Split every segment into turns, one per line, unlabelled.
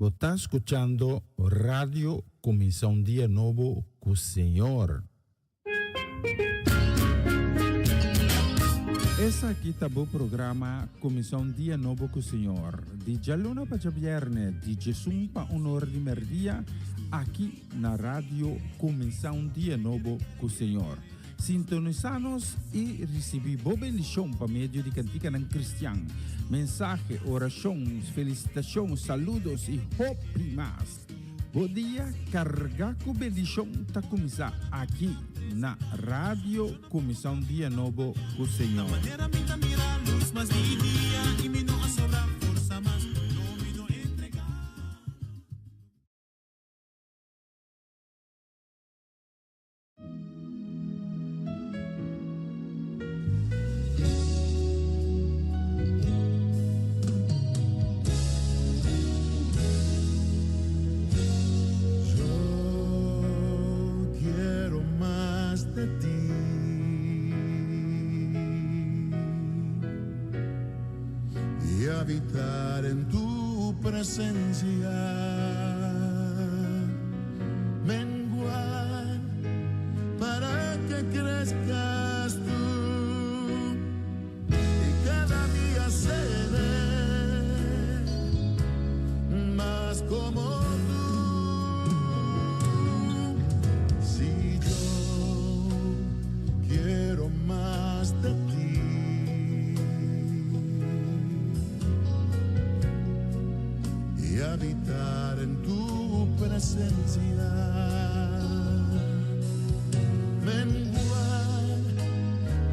Bo ta skuchando Radio Kuminsá un Dia Nobo ku Señor. Esaki ta bo programa Kuminsá un Dia Nobo ku Señor, di djaluna pa djabièrnè, di djesun pa un or di mèrdia, aki na Radio Kuminsá un Dia Nobo ku Señor. Sintonisá nos i risibí bo bendishon pa medio di kantikanan kristian, mensahe, orashon, felisitashon, saludos i hopi mas. Bo dia kargá ku bendishon ta kuminsá aki na Radio Kuminsá un Dia Nobo ku Señor.
Yo quiero más de ti y habitar en tu presencia. Menguar para que crezcas tú y cada día seré más como tú. Si yo quiero más de ti y habitar en tu presencia. Menguar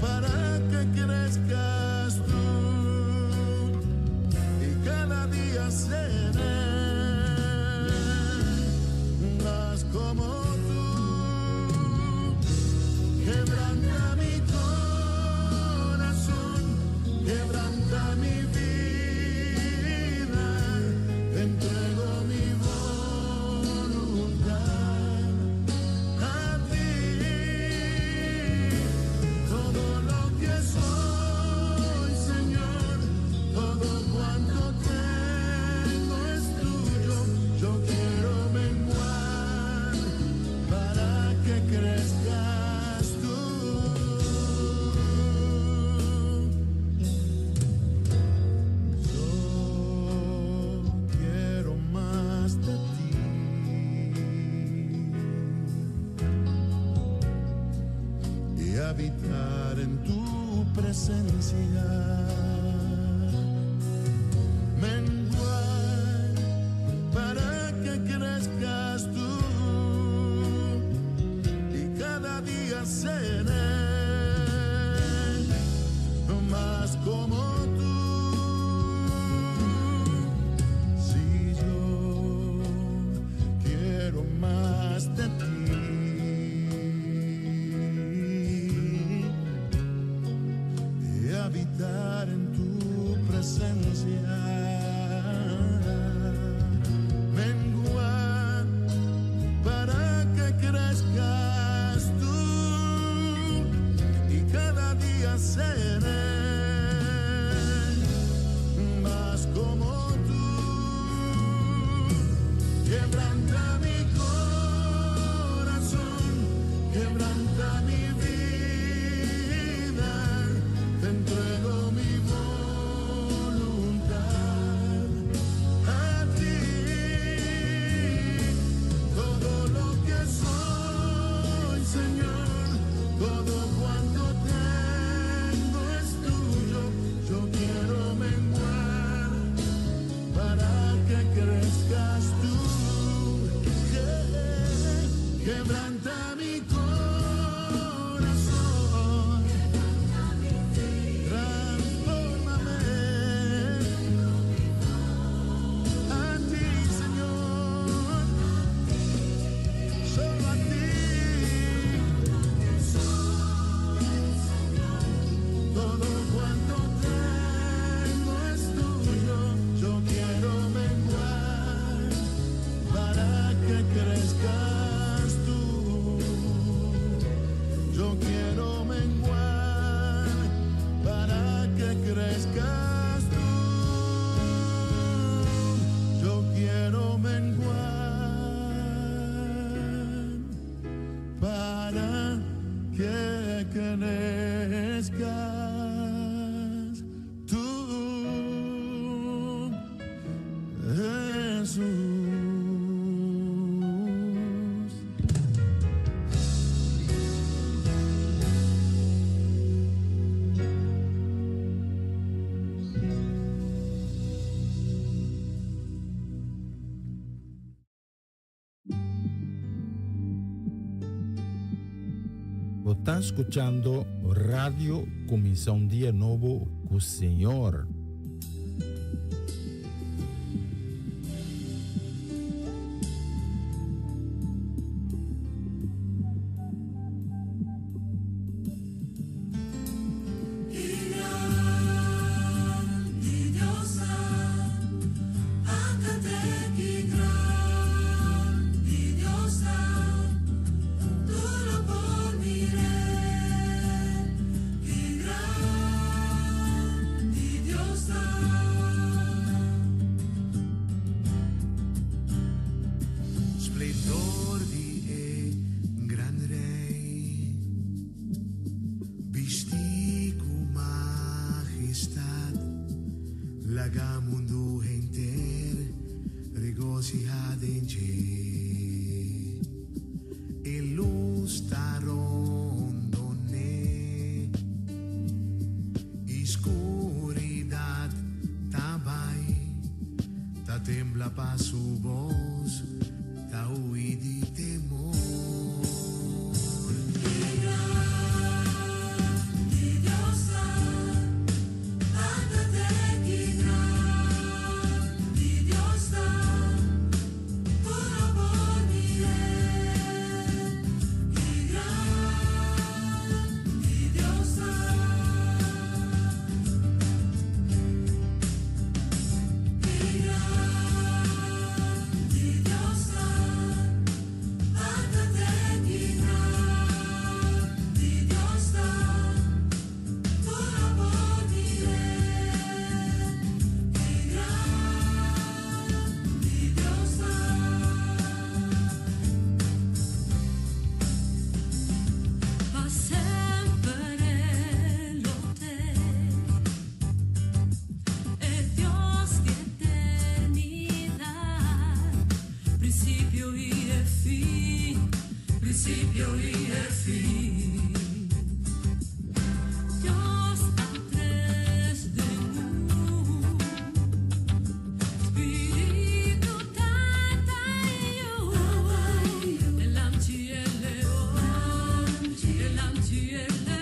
para que crezcas tú y cada día seré más como tú. Quebranta mi corazón, quebranta mi vida, te entrego mi voluntad a ti. Todo lo que soy, Señor, todo cuanto tengo es tuyo. Yo quiero menguar para que crezcas tú. Yo quiero más de ti y habitar en tu presencia. Menguar para que crezcas tú y cada día seré más como tú. Si yo quiero más de ti y habitar en tu presencia. Menguar para que crezcas tú y cada día seré más como tú. Quebranta mi corazón, quebranta mi vida, te entrego mi voluntad a ti. Todo lo que soy, Señor, todo cuanto tengo es tuyo. Yo quiero menguar para que crezcas tú. Yeah. Quebranta mi corazón, transfórmame a ti, Señor, solo a ti. Todo cuanto tengo es tuyo, yo quiero menguar para que crezcas tú. pertenezcas tú, Jesús.
Bo ta skuchando Radio Kuminsá un Dia Nobo ku Señor.
Splendor di e gran Rei, bisti ku mahestat, laga mundu henter regosihá den dje. E lus ta rondon'é, i skuridat ta bai, ta tembla pa su bos, ta hui di temor.
Pa semper E lo t'ei, e Dios di eternidat, prinsipio i e fin, prinsipio i e fin. Dios ta tres den un, Spiritu, Tata i Yu, e Lamchi e Leon, e Lamchi e Leon.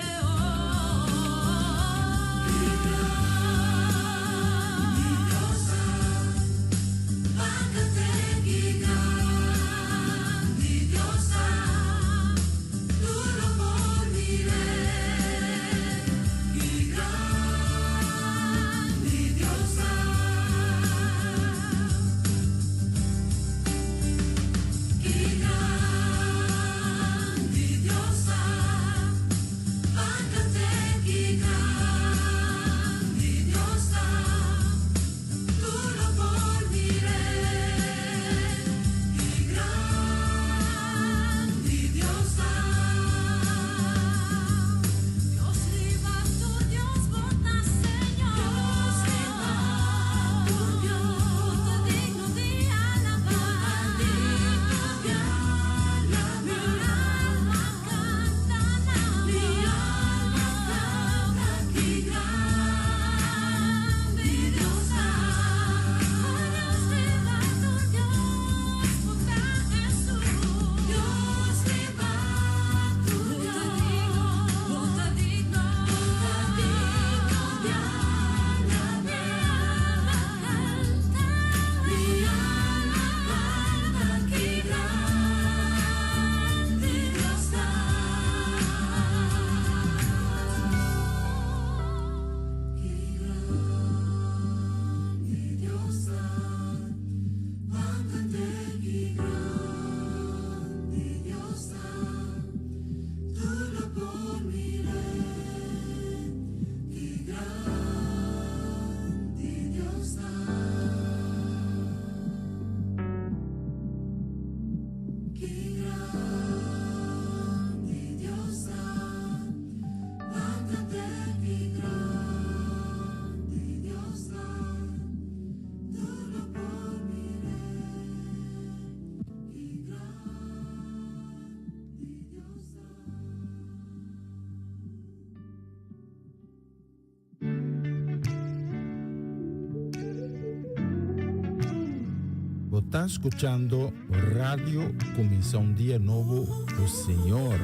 Bo ta scuchando Radio Cuminsa un Dia Nobo cu Señor.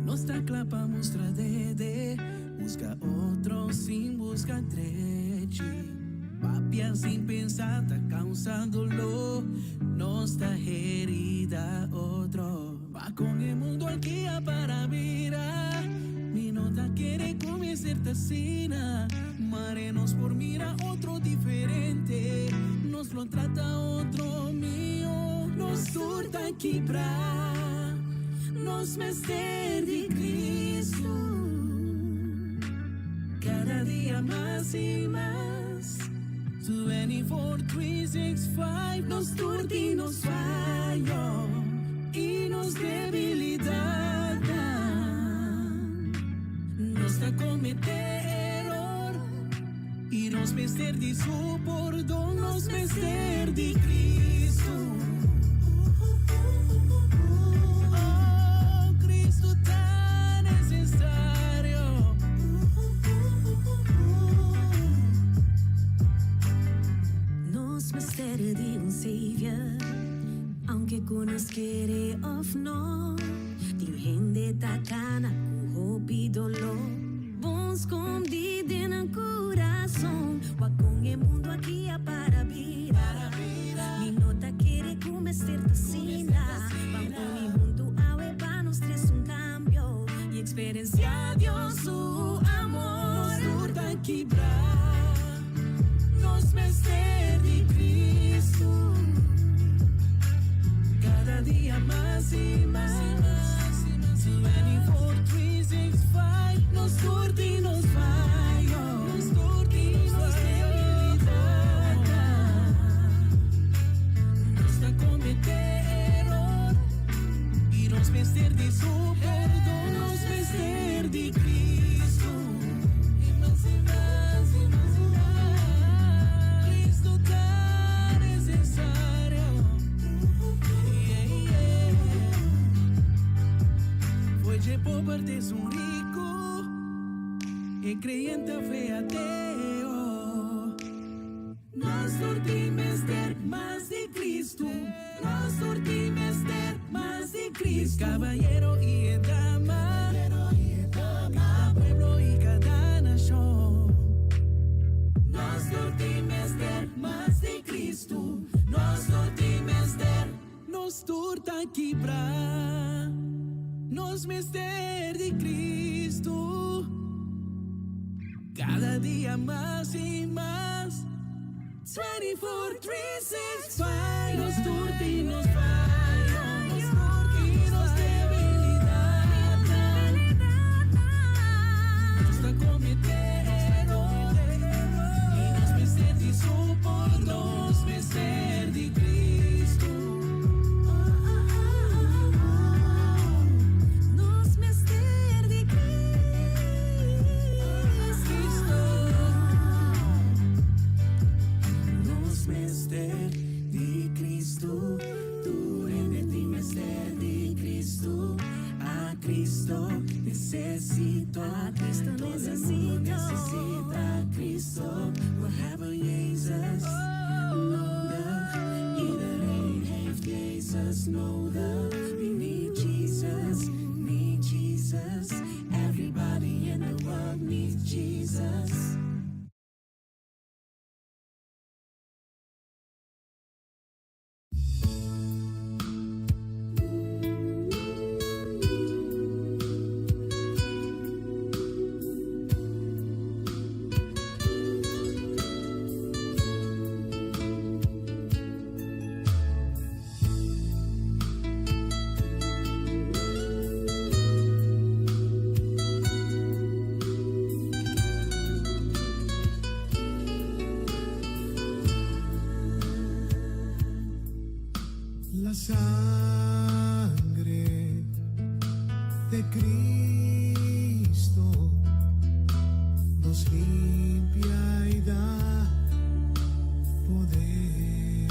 Nos ta cla pa mustra dede, busca otro sin busca drechi. Papia sin pensa ta causa dolor, nos ta herida otro. Pa con e mundo aki a para bira, mi no ta kere cu mester ta asina. Mare nos por mira otro diferente, nos lo trata otro mihó. Nos tur ta kibra, nos mester di Cristo. Cada dia mas y mas. 24, 3, 6, 5, nos tur tin nos fayo y nos debilidadnan. Nos ta comete eror y nos mester di su pordon, nos mester di Cristo. Oh, Cristo ta necesario.
Nos mester di un Savior, aunke cu nos kere of no. Tin hende ta cana cu hopi dolor, bon scondi den nan curason. Wak con e mundo aki a para bira, mi no ta kere cu mester ta asina. Ban uni hunto awe pa nos trece un cambio y experiencia Dios su amor.
Nos tur ta kibra, nos mester di Cristo. Cada dia mas y mas. 24, 3, 6, 5, nos tur tin nos fayo, nos tur tin nos debilidad. Nos ta comete eror y nos mester di su pordon, nos mester di Cristo. Y mas y mas y mas y mas. Cristo ta necesario. Yeah. Foi de pobre un rico e creyente fe ateo. Nos tur tin mester mas di Cristo. Nos tur tin mester mas di Cristo. Caballero y dama, cada pueblo y cada nacion. Nos tur tin mester mas di Cristo. Nos tur tin mester, nos tur ta kibra. Nos mester di Cristo. Cada dia mas y mas. 24, 3, 6, 5. Nos tur tin nos fayo, nos tur tin nos debilidad. Nos ta comete eror y nos mester di su pordon, nos mester di Cristo.
Nos mester di Cristo.
Nos mester di Cristo, tur hende tin mester di Cristo. A Cristo necesito,
A Cristo
todo el
necesito.
mundo necesita a Cristo. We hebben Jezus nodig. Iedereen heeft Jezus nodig. We need Jesus, need Jesus. Everybody in the world needs Jesus.
La sangre de Cristo nos limpia y da poder.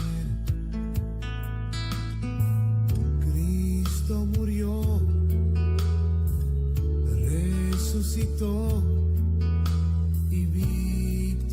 Cristo murió, resucitó y victorioso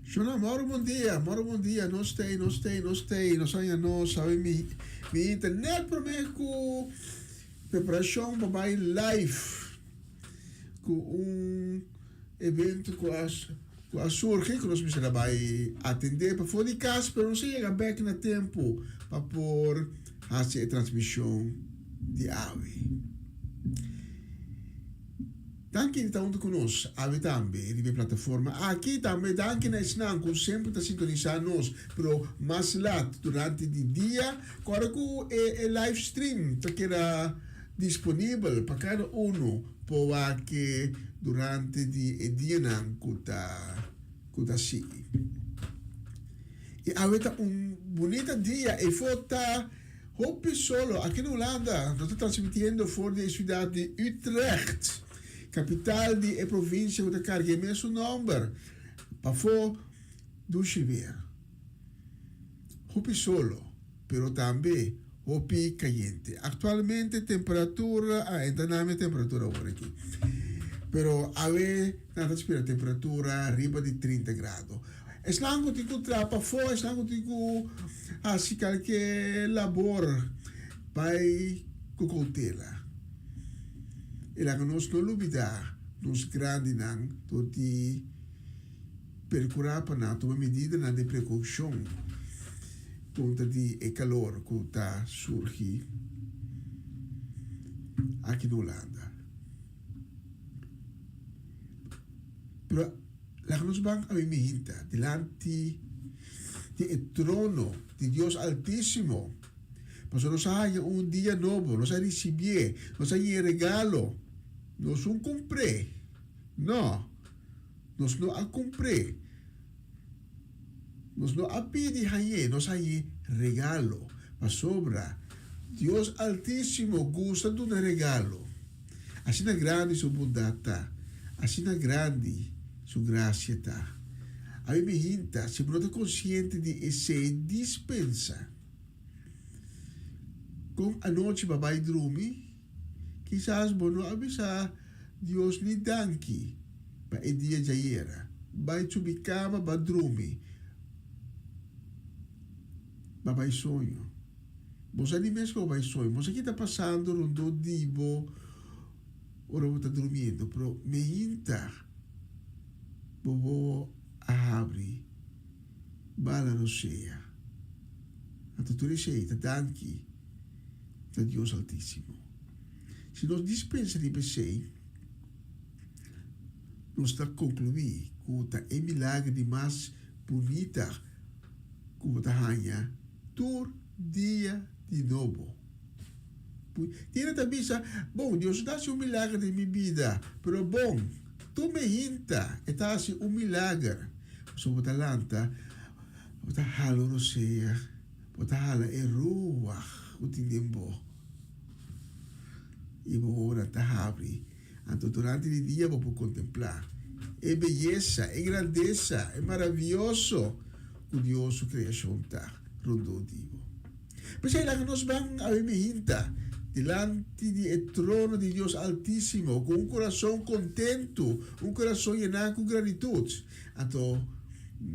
Shona, moro bon dia, moro bon dia, nos tei, nos tei, nos tei, nos haña nos, sabe mi, mi internet promé ku preparashon pa bai live ku un evento ku a ku a surgi ku nos mester a bai atendé pafó di kas pero nos a yega bèk na tempu pa por hasi e transmishon di awe. Danki di ta huntu ku nos awe tambe riba e plataforma aki. Tambe danki na esnan ku semper ta sintonisá nos, pero mas lat durante di dia, kòrda ku e live stream ta keda disponibel pa kada unu por wak durante di e dianan ku ta ku ta sigui. I awe ta un bunita dia, e for ta. Hopi solo aki na Hulanda nos ta transmitiendo for di e ciudad di Utrecht, capital di e provincia cu ta carga e mesun nomber. Pafó dushi weer. Hopi solo, pero tambe hopi cayente. Actualmente temperatura, ah, enta na mi temperatura awor aki. Pero awe nan ta spera temperatura riba di 30 grado. Esnan ku tin ku traha pafó, esnan ku tin ku hasi kalke labor, bai ku koutela. I laga nos no lubidá nos grandinan dor di perkurá pa nan tuma medidanan di prekoushon kontra di e kalor ku ta surgi aki na Hulanda. Pero laga nos ban awe mihinta dilanti di e trono di Dios Altísimo, pasobra nos a haña un dia nobo, nos a risibié, nos a haña e regalo. Nos un kumpr'é. No, nos no a kumpr'é. Nos no a pidi hañ'é, nos a hañ'é regalo, pasobra Dios Altísimo gusta duna regalo. Asina grandi su bondat ta, asina grandi su grasia ta. Ami mi hinta, si bo no ta konsiente di esei, dispensa. Kon anochi bo a bai drumi? Kisas bo no a bisa Dios ni danki pa e dia djayera. Bai subi kama, ba drumi, ba bai soño. Bo sa di mes ku bo bai soño. Bo sa ki ta pasando rondó di bo ora bo ta durmiendo, pero meinta bo wowo a habri, bala rosea. Anto tur esei ta danki na Dios Altísimo. Si nos dispensa riba esei, nos ta konkluí ku ta e milager di mas bunita ku bo ta haña tur dia di nobo. Tin ta bisa, Bon, Dios no ta hasi un milager den mi bida, pero bon, tur mi hinta e ta hasi un milager. Pasobra bo ta lanta, bo ta hala un rosea. Bo ta hala e ruach ku tin den bo i bo wowonan ta habri. Anto durante di dia bo por kontemplá e beyesa, e grandesa, e maravioso ku Dios su kreashon ta rondó di bo. P'esei laga nos ban awe mihinta dilanti di e trono di Dios Altísimo ku un kurason kontentu, un kurason yená ku gratitut. Anto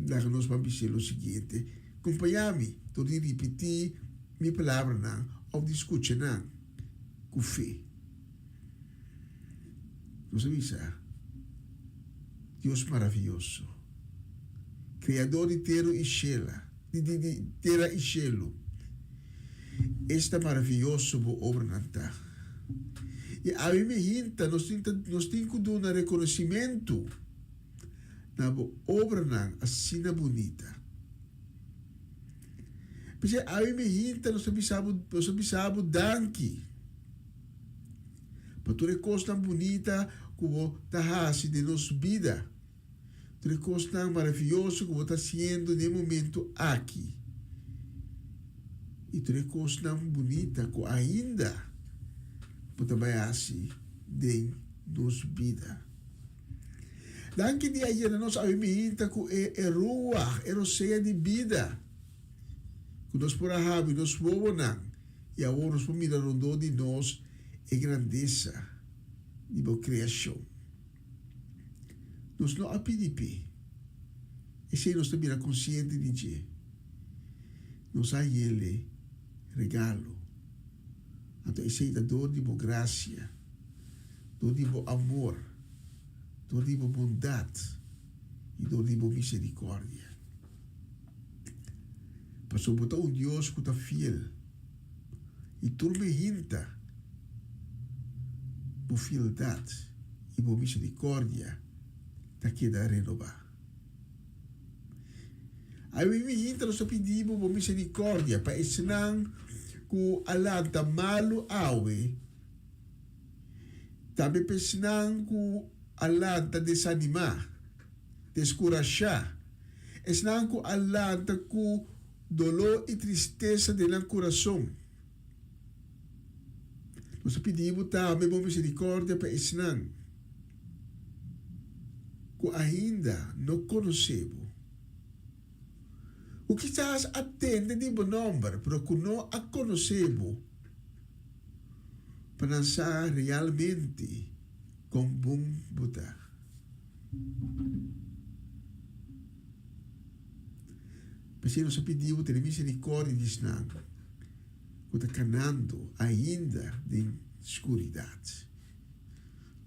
laga nos ban bis'é lo siguiente. Kompañá mi dor di ripití mi palabranan òf di skucha nan ku fe. Nos a bisa, Dios maravioso, Kreador di tera i shela, di di di tera i shelu, esta maravioso bo obranan ta. I awe mi hinta nos tin ta nos tin ku duna rekonosimentu. Na bo obranan asina bunita. P'esei awe mi hinta nos ta bisa bo, nos ta bisa bo danki pa tur e kosnan bunita ku bo ta hasi den nos bida, tur e kosnan maravioso ku bo ta hasiendo den e momento aki i tur e kosnan bunita ku ainda bo ta bai hasi den nos bida. Danki di a yena nos awe mihinta ku e e ruach, e rosea di bida, ku nos por a habri nos wowonan i awor nos por mira rondó di nos e grandesa di bo kreashon. Nos no a pidi p'e. Esei nos ta bira konsiente di dje. Nos a yele regalo. Anto esei ta dor di bo grasia, dor di bo amor, dor di bo bondat i dor di bo miserikòrdia. Pasobra bo ta un Dios ku ta fiel i tur mehinta bo fieldat i bo miserikòrdia ta keda renobá. Awe mihinta nos ta pidi bo bo miserikòrdia pa esnan ku a lanta malu awe, tambe pa esnan ku a lanta desanimá, deskurashá, esnan ku a lanta ku doló i tristesa den nan kurason. Nos ta pidi bo tambe bo miserikòrdia pa esnan ku ainda no konosé bo, ku kisas a tende di bo nòmber pero ku no a konosé bo, pa nan sa realmente kon bon bo ta. P'esei nos a pidi bo tene miserikòrdia di esnan ku ta kanando ainda den skuridat.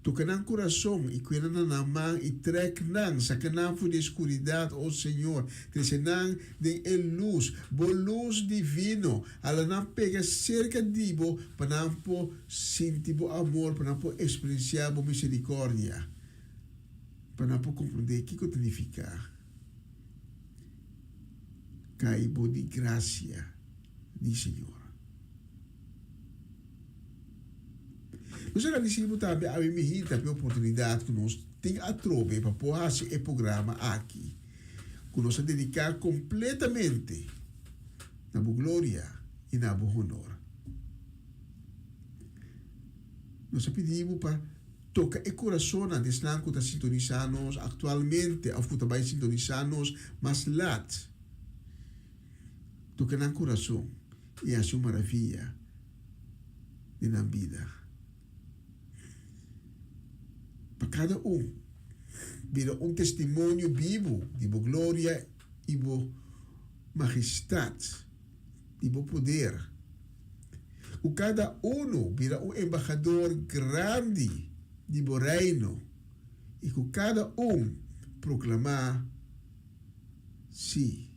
Toka nan kurason i kuena na nan man i trèk nan, saka nan for di e skuridat, o Señor, trese nan den e lus, bo lus divino, hala nan pega serka di bo pa nan por sinti bo amor, pa nan por eksperensiá bo miserikòrdia, pa nan por komprondé kiko ta nifiká kai bo di grasia di Señor. Nos a gradisí bo tambe awe mihita p'e oportunidat ku nos tin atrobe pa por hasi e programa aki ku nos a dediká kompletamente na bo gloria i na bo honor. Nos a pidi bo pa toka e kurasonnan di esnan ku ta sintonisá nos aktualmente òf ku ta bai sintonisá nos mas lat. Toka nan kurason i hasi un maravia den nan bida. Pa kada un bira un testimonio bibu di bo gloria i bo majestat, di bo poder. Ku kada unu bira un embahador grandi di bo reino i ku kada un proklamá, Sí,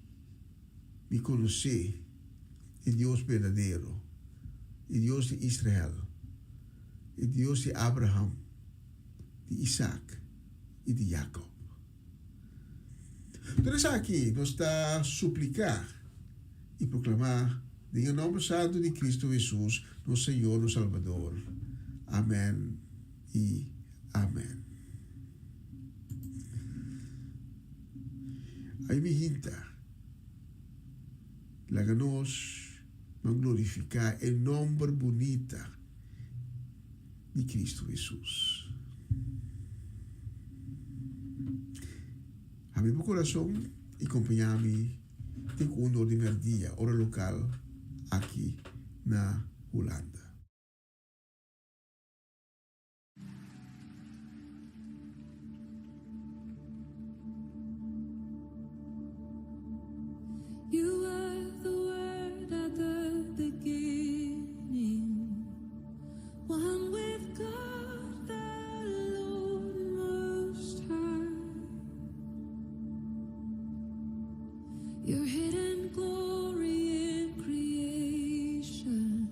mi konosé e Dios berdadero, e Dios di Israel, e Dios di Abraham, di Isaac i di Jacob. Tur esaki nos ta supliká i proklamá den e nòmber santu di Cristo Hesus, nos Señor, nos Salbador. Amèn i amèn. Ay mi hinta, laga nos ban glorifiká e nòmber bunita di Kristu Hesus. Habri bo kurason i kompañá mi te ku un dor di mèrdia, ora lokal, aki na Hulanda.
You were the word at the beginning, one with God the Lord Most High. Your hidden glory in creation.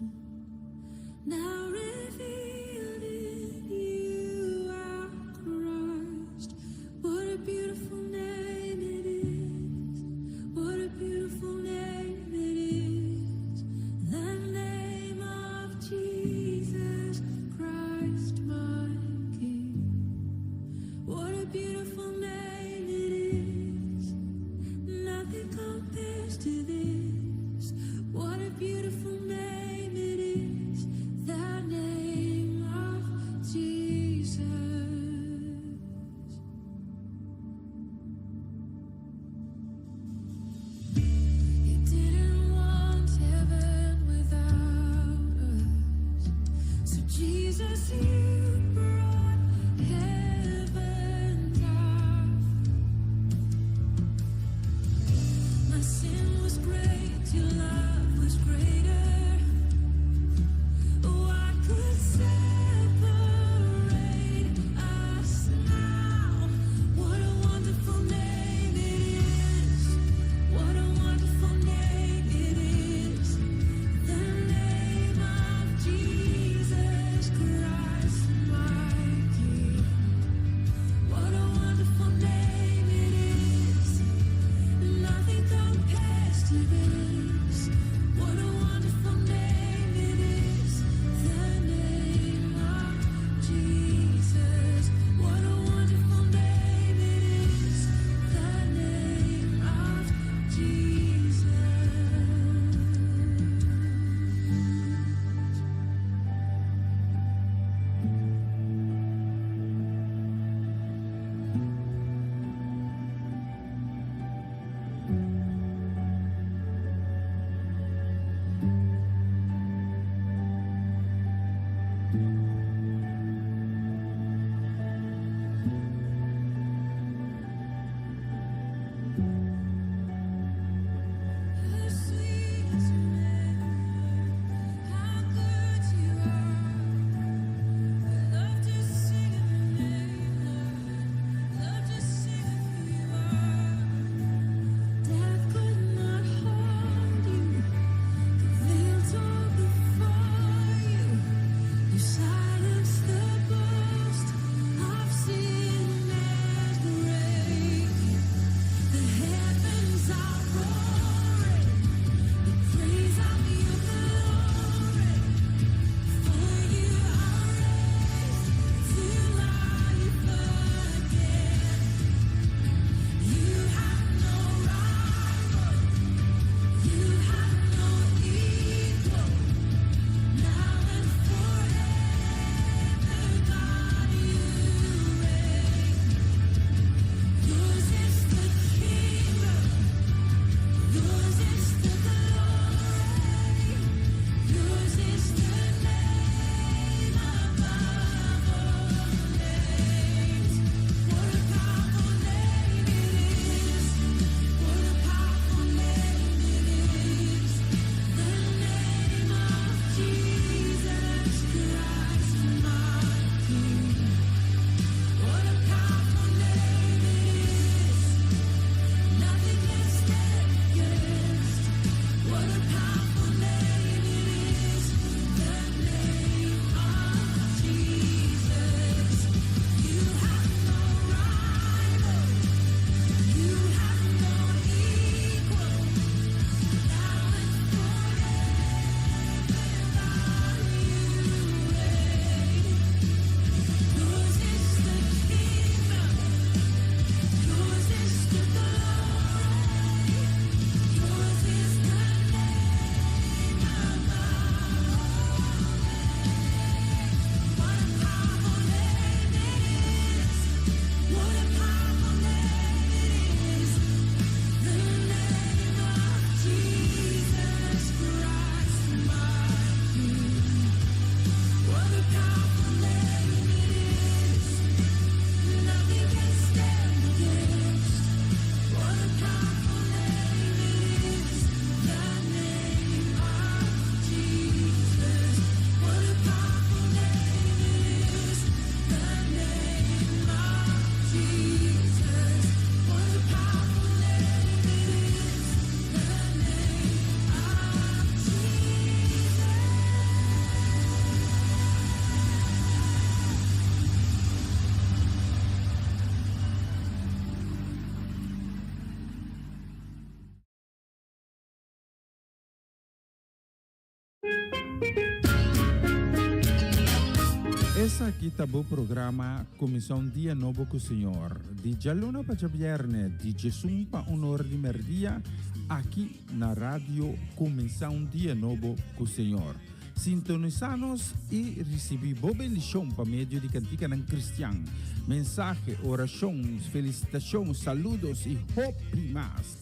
Esaki ta bo programa Kuminsá un Dia Nobo ku Señor, di djaluna pa djabièrnè di djesun pa un or di mèrdia, aki na Radio Kuminsá un Dia Nobo ku Señor. Sintonisá nos i risibí bo bendishon pa medio di kantikanan kristian, mensahe, orashon, felisitashon, saludos i hopi mas.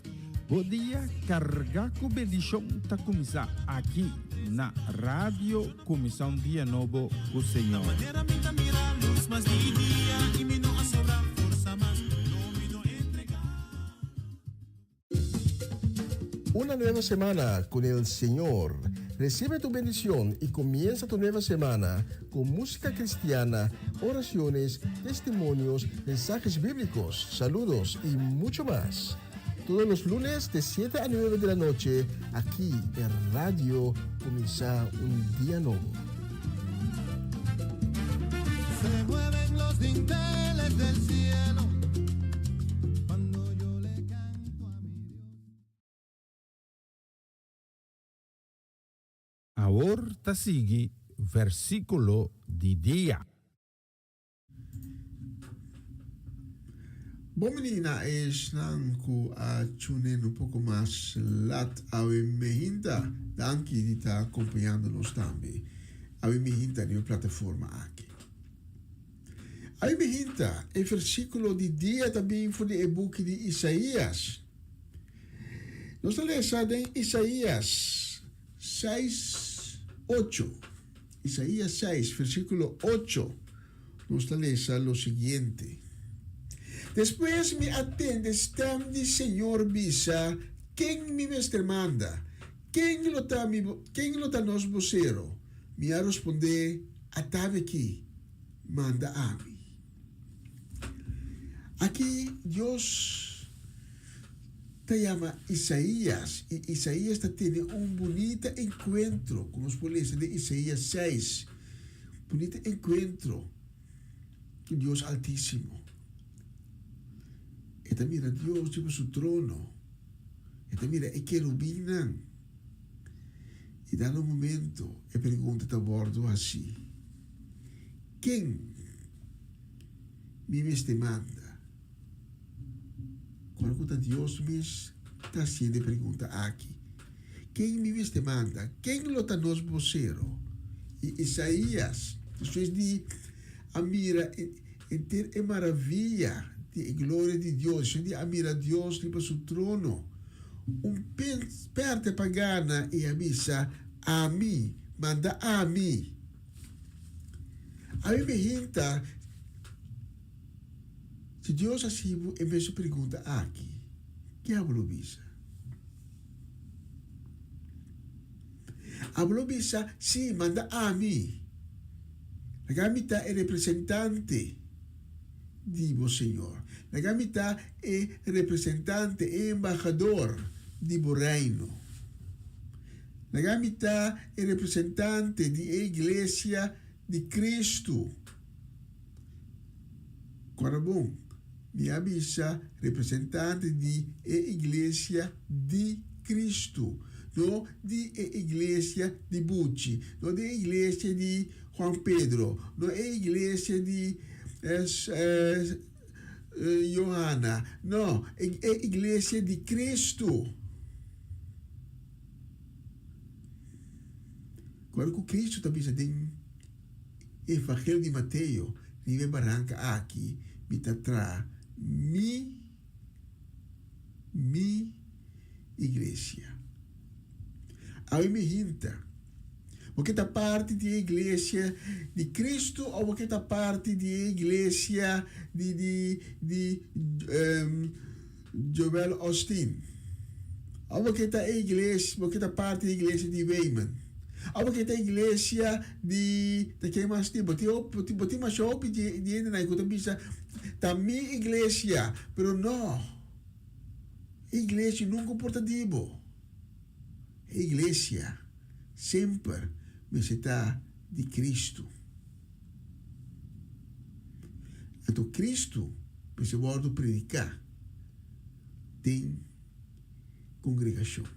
Bo dia kargá ku bendishon ta kuminsá aki na Radio Kuminsá un Dia Nobo ku Señor.
Una nueva semana con el Señor. Recibe tu bendición y comienza tu nueva semana con música cristiana, oraciones, testimonios, mensajes bíblicos, saludos y mucho más. Todos los lunes de 7 a 9 de la noche, aquí en Radio Comienza un Día Nuevo.
Se mueven los dinteles del cielo cuando yo le canto a mi Dios.
Awor ta sigui versíkulo di dia.
Bon menina esnan ku a tune un poko mas lat awe mehinta danki di ta akompañando nos tambe awe mehinta riba e plataforma aki. Awe mehinta e versíkulo di dia ta bin for di e buki di Isaías. Nos ta lesa den Isaías seis ocho. Isaías 6, versíkulo 8, nos ta lesa lo siguiente, Despues mi a tende stèm di Señor bisa, Ken mi mester manda? Ken lo ta mi, ken lo ta nos bosero? Mi a rospondé, Atami aki, manda ami. Aki Dios ta yama Isaías i Isaías ta tene un bunita enkuentro ku nos por lesa den Isaías seis, bunita enkuentro ku Dios Altísimo. E ta mira Dios riba su trono, e ta mira e kerubinnan i dado momento e pregunta ta wòrdu hasí, Ken mi mester manda? Ora ku ta Dios mes ta hasiendo e pregunta aki, Ken mi mester manda? Ken lo ta nos bosero? I Isaías, despues di a mira henter e maraviya di e gloria di Dios, despues di a mira Dios riba su trono, un pèrdè pa gana i a bisa, Ami, manda ami. Ami me hinta. Si Dios hasi bo e mesun pregunta aki, ke abo lo bisa? Abo lo bisa, Sí, manda ami. Laga mi ta e representante di bo, Señor. Laga mi ta e representante, e embahador di bo Reino. Laga mi ta e representante di e Iglesia di Cristo. Kòrda bon, mi a bisa representante di e Iglesia di Cristo, no di e iglesia di Buchi, no di e iglesia di Juan Pedro, no e iglesia di Johanna, no, e iglesia di Cristo. Kòrda ku Cristo ta bisa den. Evangelio di Mateo, Riba e baranka aki mi ta traha mi mi iglesia. Awe mi hinta, bo ke ta parti di e iglesia di Cristo o bo ke ta parti di e iglesia di di di Joel Osteen? O bo ke ta e iglesia, bo ke ta parti di e iglesia di Weyman? O bo ke ta iglesia di, ta ken mas tin? Bo tin hopi, bo tin masha hopi di hendenan ku ta bisa, Ta mi iglesia, pero no, e iglesia nunka por ta di bo. E iglesia semper mester ta di Cristo. Anto Cristo mester wòrdu prediká den kongregashon.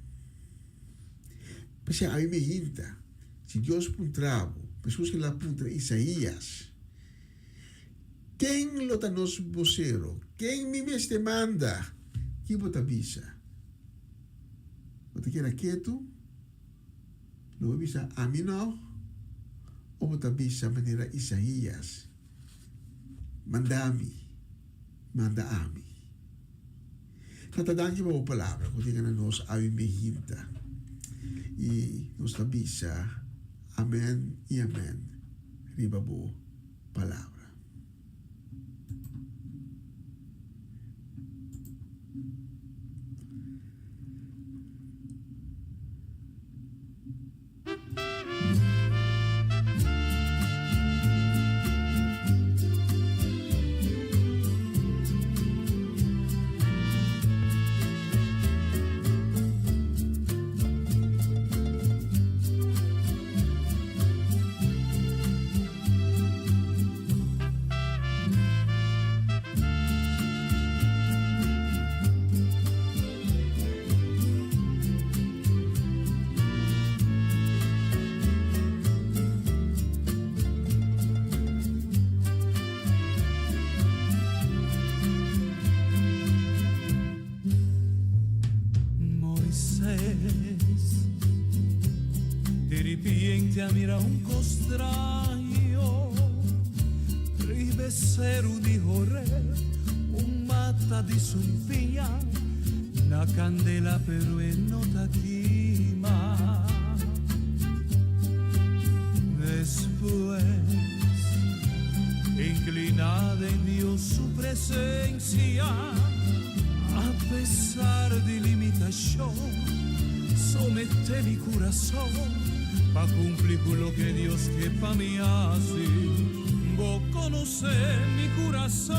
P'esei ami me hinta. Si Dios puntra bo, meskos ku el a puntra Isaías, Ken lo ta nos bosero? Ken mi mester manda? Ki bo ta bisa? Bo ta keda ketu? Lo bo bisa, Ami no? O bo ta bisa manera Isaías, Manda mi, manda ami. Tata danki pa bo palabra ku tin na nos awe mehinta. I nos ta bisa amen i amen riba bo palabra.
Moisés de repente a mira un cos straño riba e seru di Horeb, un mata di sumpiña na candela pero e no ta kima. Despues, inclina den Dios su presencia, a pesar di limitacion, somete mi curason pa cumpli cu loke Dios ke pa mi haci. Bo conoce mi curason,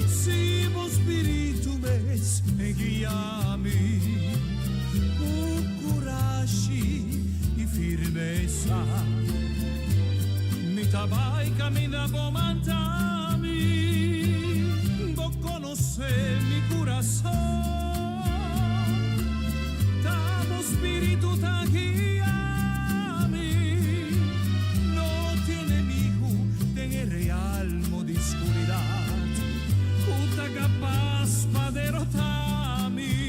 si bo spiritu mes guia mi cu curashi y firmesa. Mi ta bai caminda bo manda mi, bo conoce mi curason, ta bo spiritu ta guia mi. No tin enemigo den e realmo di scuridad cu ta capaz pa derota mi.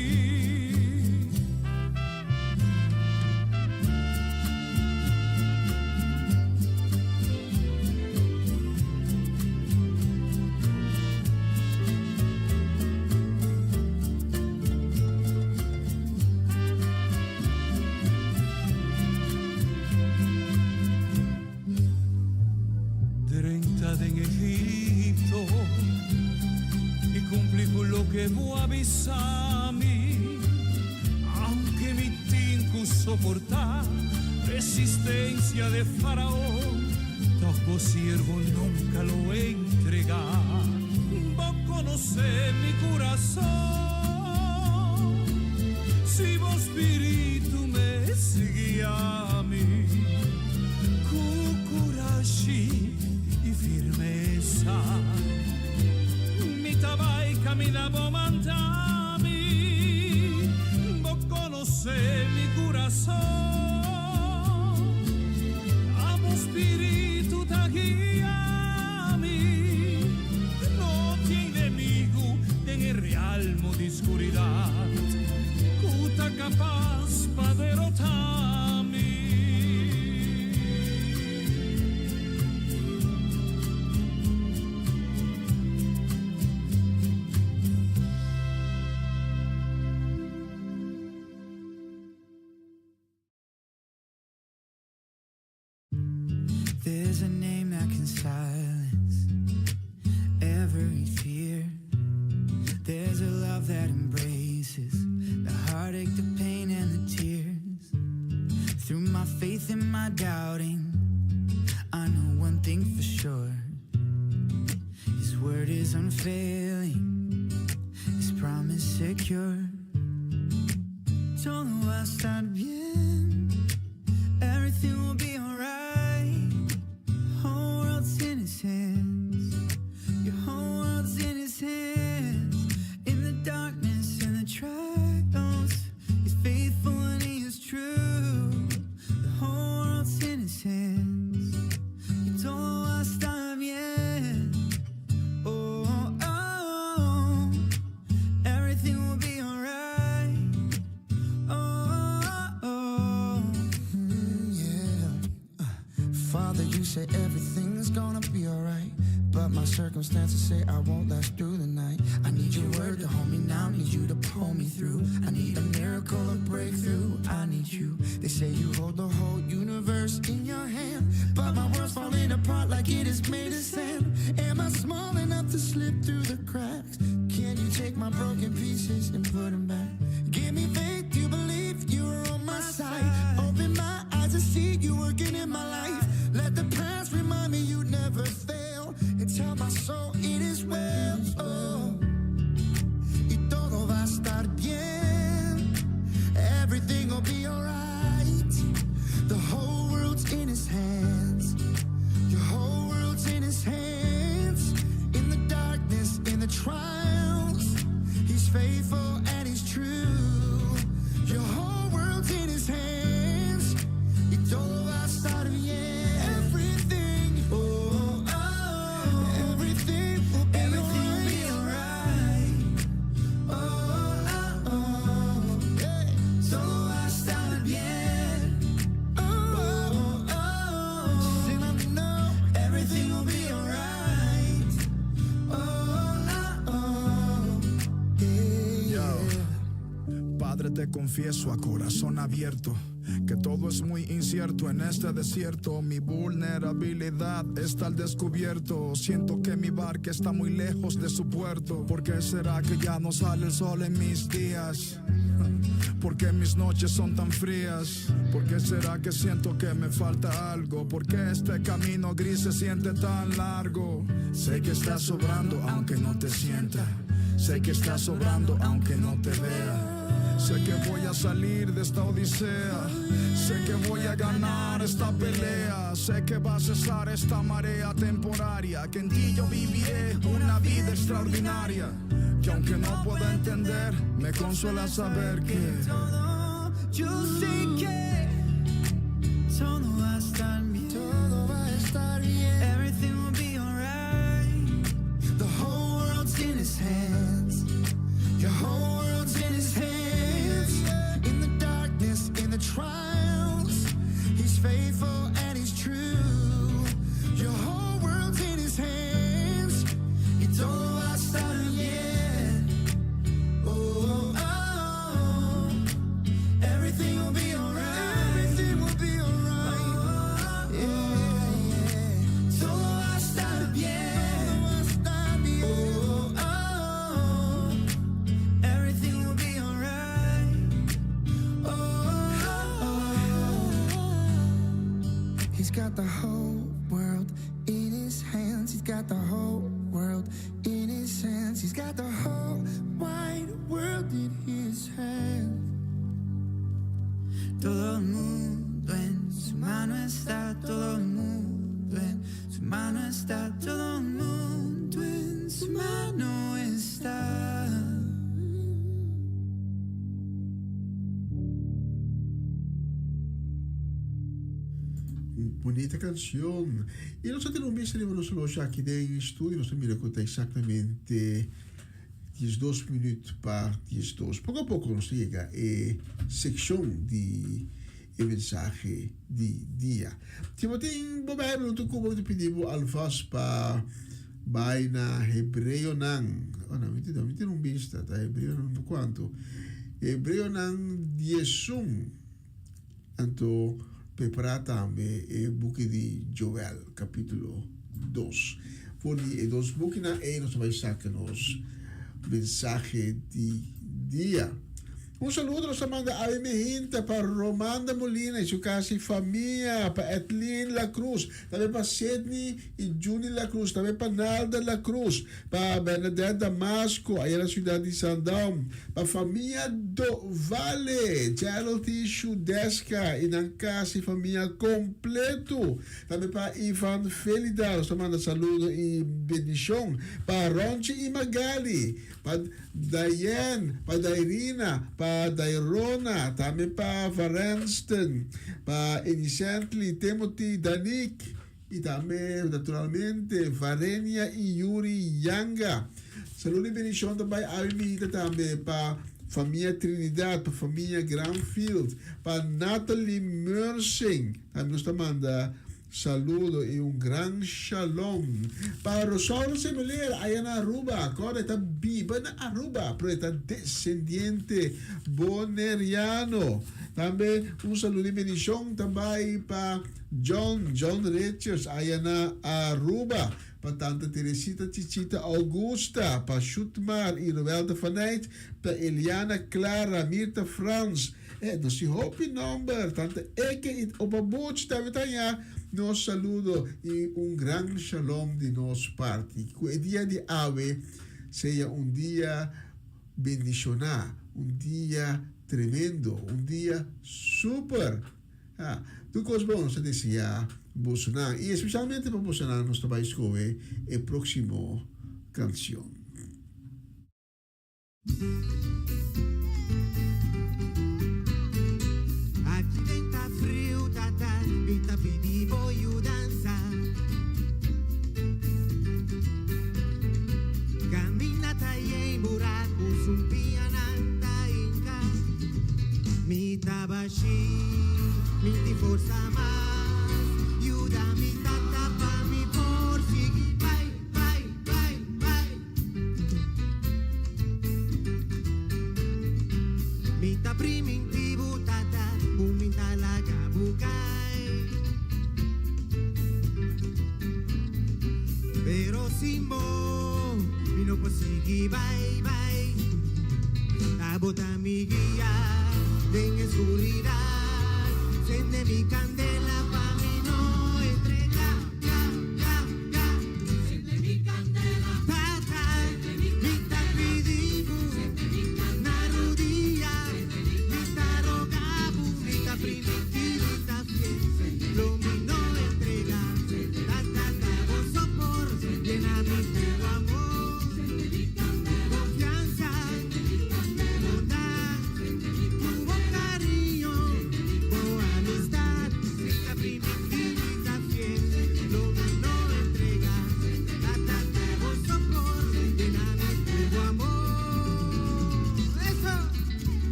Drenta den Egipto i cumpli cu loke bo a bisa mi, aunke mi tin cu soporta resistencia de Faraon, toch bo siervo nunca lo entrega. Bo conoce mi curason, si bo spiritu mes guia mi cu curashi i firmesa. Mi ta bai caminda bo manda mi, bo conoce mi curason, ta bo spiritu ta guia mi. No tin enemigo den e realmo di scuridad cu ta capaz pa derota mi.
There's a name that can silence every fear. There's a love that embraces the heartache, the pain, and the tears. Through my faith and my doubting, I know one thing for sure. His word is unfailing, His promise secure. Todo va a estar bien, everything will be alright. Whole world's in His hands. Your whole world's in His hands. In the darkness and the trials, He's faithful and He is true. Father, you say everything's gonna be alright. But my circumstances say I won't last through the night. I need your word to hold me now, need you to pull me through. I need a miracle, a breakthrough. I need you. They say you hold the whole universe in your hand. But my world's falling apart like it is made of sand. Am I small enough to slip through the cracks? Can you take my broken pieces and put them back? Give me faith to believe you are on my side. Open my eyes to see you working in my life. Let the past remind me you never fail. And tell my soul it is well. Oh. Y todo va a estar bien. Everything will be alright. The whole world's in his hands. Your whole world's in his hands. In the darkness, in the trials, he's faithful and he's true. Your whole world's in his hands. Y todo va a estar bien. Everything, oh, oh, everything will be everything will be alright. Oh, oh, oh, yeah. Todo va a estar bien. Oh, oh, oh. And I know everything will be alright. Oh, oh, oh. Yeah,
Yo. Padre, te confieso a corazón abierto que todo es muy incierto en este desierto. Mi vulnerabilidad está al descubierto. Siento que mi barca está muy lejos de su puerto. ¿Por qué será que ya no sale el sol en mis días? ¿Por qué mis noches son tan frías? ¿Por qué será que siento que me falta algo? ¿Por qué este camino gris se siente tan largo? Sé que estás sobrando aunque no te sienta. Sé que estás sobrando aunque no te vea. Sé que voy a salir de esta odisea. Sé que voy a ganar esta pelea. Sé que va a cesar esta marea temporaria. Que en ti yo viviré una vida extraordinaria. Que aunque no pueda entender, me consuela saber que
todo, yo sé que todo va a estar bien. Todo va a estar bien. Everything will be alright. The whole world's in his hands. Your whole world's in his hands. In the darkness, in the trials, he's faithful and he's true. Your whole world's in his hands. Y todo va a estar bien. Oh, oh, oh. Everything will be alright. Everything will be alright. Yeah, yeah. Todo va a estar bien. Todo va a estar bien. Oh, oh, oh. Everything will be alright. Oh, oh, oh. He's got the whole world in his hands. He's got the whole world in his hands. He's got the whole wide world in his hands. Todo el mundo en su mano está, todo el mundo en su mano está, todo el mundo en su mano está.
Bunita kanshon. I nos tin un bista riba nos oloshi aki den studio. Nos mira ku ta eksaktamente 12 minüt pa 12. Poko a poko nos yega e sekshon di e mensahe di dia. Si bo tin bo Bijbel huntu ku bo, mi ta pidi bo alvast pa bai na Hebreonan. Oh, no, mi tin, mi tin un bista. Ta Hebreonan kuantu? Hebreonan 11. Anto prepará tambe e buki di Joel, kapítulo dos. For di e dos bukinan ei nos ta bai saka nos mensahe di dia. Un saludo nos ta manda awe mehinta pa Romanda Molina i su kas i famia, pa Edlin La Cruz, tambe pa Sidney i Junie La Cruz, tambe pa Nalda La Cruz, Pa Bernadette Damasco, aya na ciudad di Sandam. Pa famia Do Vale, Gerald y Shudeska y nan casa y famia completo. Tambe pa Ivan Felida, nos ta manda saludo y bendicion. Pa Ronchi y Magali, pa Diane, pa Dairina, pa Dairona, tambe pa Varensten, pa Enicently, Timothy, Danique. Y tambe, naturalmente, Varenia y Yuri Yanga. Salud y bendicion ta bay awe minita tambe pa famia Trinidad, pa famia Granfield, pa Natalie Mersing. Tambe nos ta manda. saludo i un gran shalom. Pa Rosauro Semeler aya na Aruba, kòrda e ta biba na Aruba pero e ta desendiente Boneriano. Tambe un saludo i bendishon ta bai pa John, John Richards aya na Aruba, pa Tanta Teresita Chichita Augusta, pa Shutmar i Roelda van Eyck, pa Eliana Clara, Mirta Frans, E nos tin hopi nomber, tanta Eke i Opa Butch tambe ta haña nos saludo i un gran shalom di nos parti. Ku e dia di awe sea un dia bendishoná, un dia tremendo, un dia super. Ha, tur kos bon nos ta deseá bosonan i espesialmente pa bosonan nos ta bai skohe e próksimo kansion.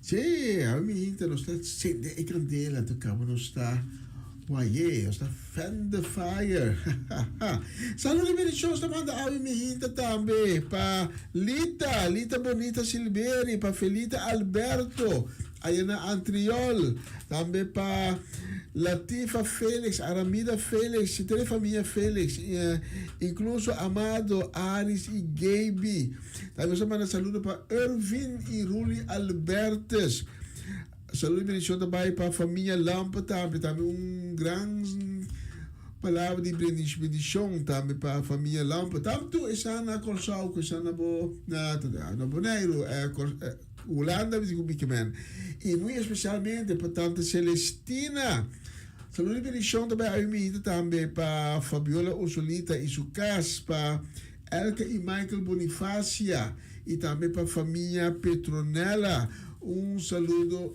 Sí, awe mi hinta nos ta sende e kandela, anto kaba nos ta waye, nos ta fan the fire. Saludo y bendiciones ta manda awe mi hinta tambe pa Lita, Lita Bonita Silveri, pa Felita Alberto, aya na Antriol, tambe pa Latifa Felix, Aramida Felix, y tur e famia Felix, incluso Amado, Aris y Gaby. Tambe nos ta manda saludo pa Ervin y Ruli Albertus. Saludo y bendición ta bai pa familia Lampe tambe. Tambe un gran palabra di bendicion tambe pa familia Lampe. Tanto esnan na Kòrsou ku esnan na bo na na Boneiru, eh, Hulanda mi ku Bikemen. Y muy especialmente pa tante Celestina. Saludo y bendicion ta bai awe mi hita tambe pa Fabiola Ursulita y su kas, pa Elke y Michael Bonifacia y tambe pa famia Petronella. Un saludo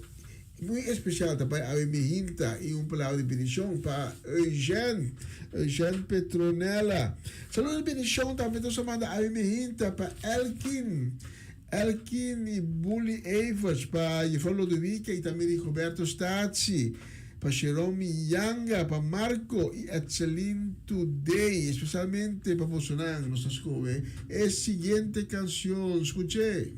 muy especial ta bay awe mi hinta y un palabra di bendicion pa Eugène, Eugène Petronella. Saludo di bendicion tambe nos a manda awe mi hinta pa Elkin, Elkin y Bully Evers, pa Jefrouw Lodowica y tambe Rigoberto Statie. Pa Sheromi Yanga, pa Marco y Etselin Today, especialmente pa bosonan nos ta scoge e siguiente cancion. Scuché!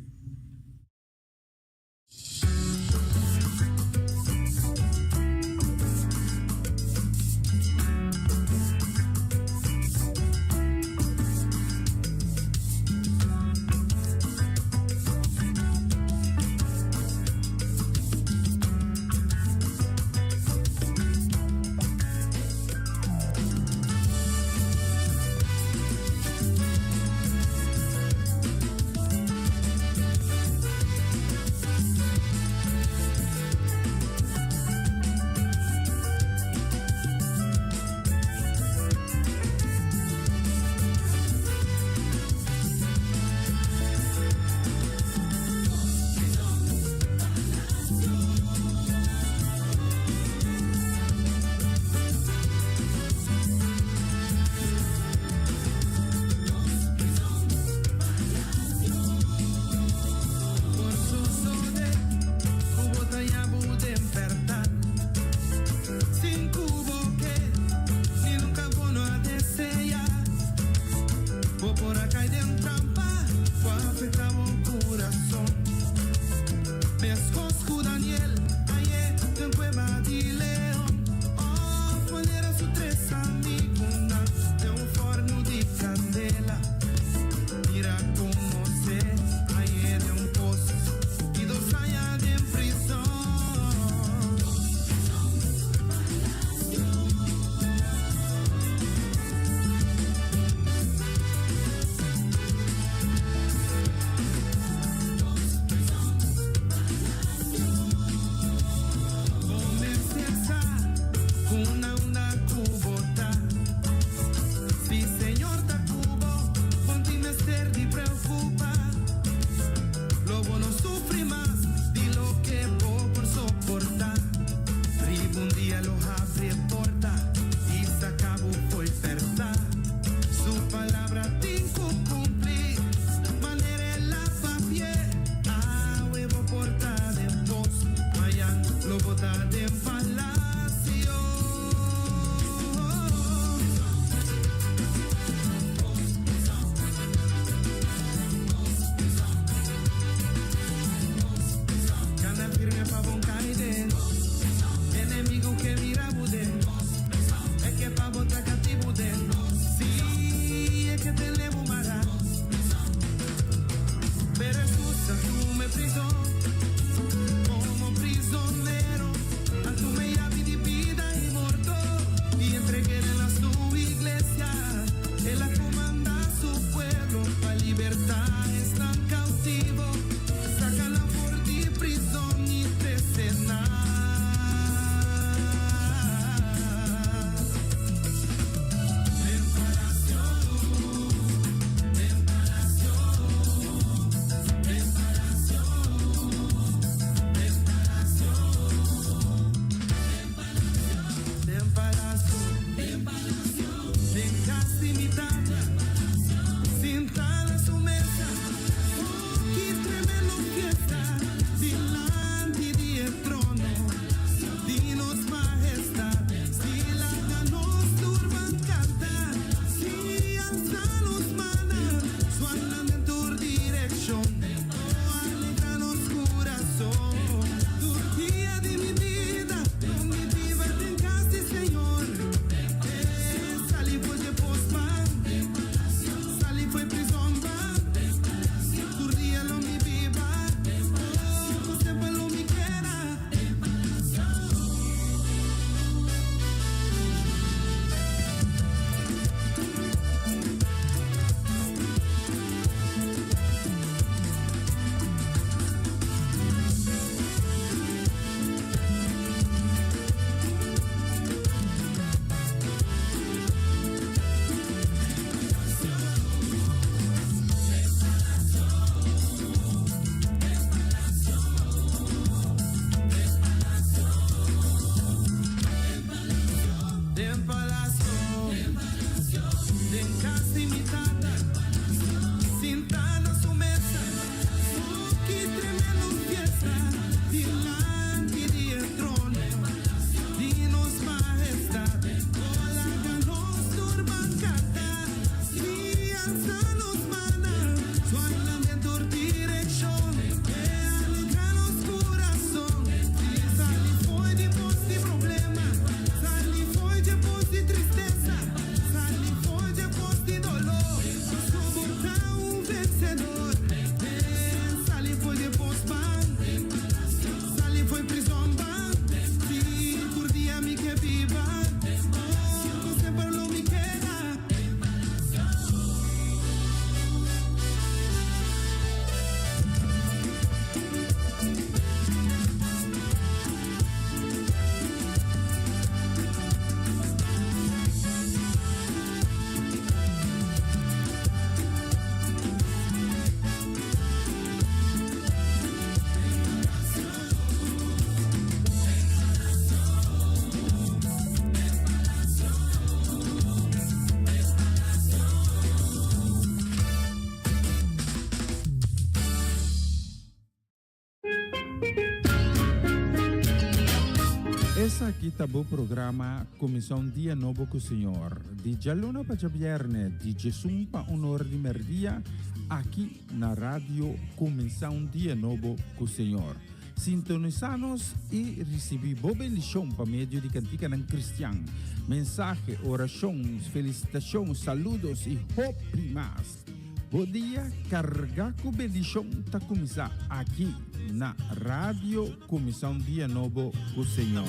Esaki ta bo programa Kuminsá un Dia Nobo ku Señor, di djaluna pa djabièrnè, di djesun pa un or di mèrdia, aki na Radio Kuminsá un Dia Nobo ku Señor. Sintonisá nos i risibí bo bendishon pa medio di kantikanan kristian, mensahe, orashon, felisitashon, saludos i hopi mas. Bo dia kargá ku bendishon ta kuminsá aki na Radio Kuminsá un Dia Nobo ku Señor.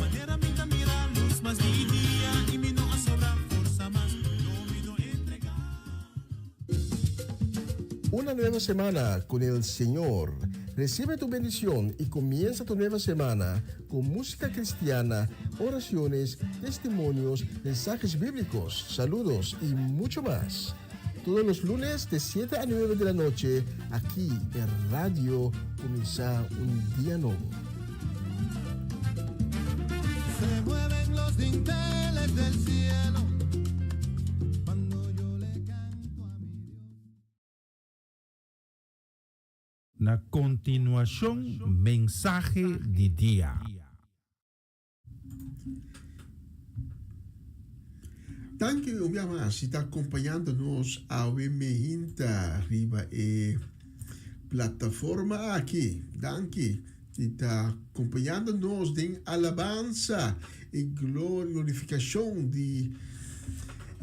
Una nueva semana con el Señor. Recibe tu bendición y comienza tu nueva semana con música cristiana, oraciones, testimonios, mensajes bíblicos, saludos y mucho más. Todos los lunes de 7 a 9 de la noche, aquí en Radio Comienza un Día Nuevo.
Se mueven los dinteles del cielo cuando yo le canto a mi Dios.
Na kontinuashon mensahe di dia.
Danki un bia mas si ta acompañando nos awe meinta riba e plataforma aki. Danki si ta acompañando nos den alabansa y glorificacion di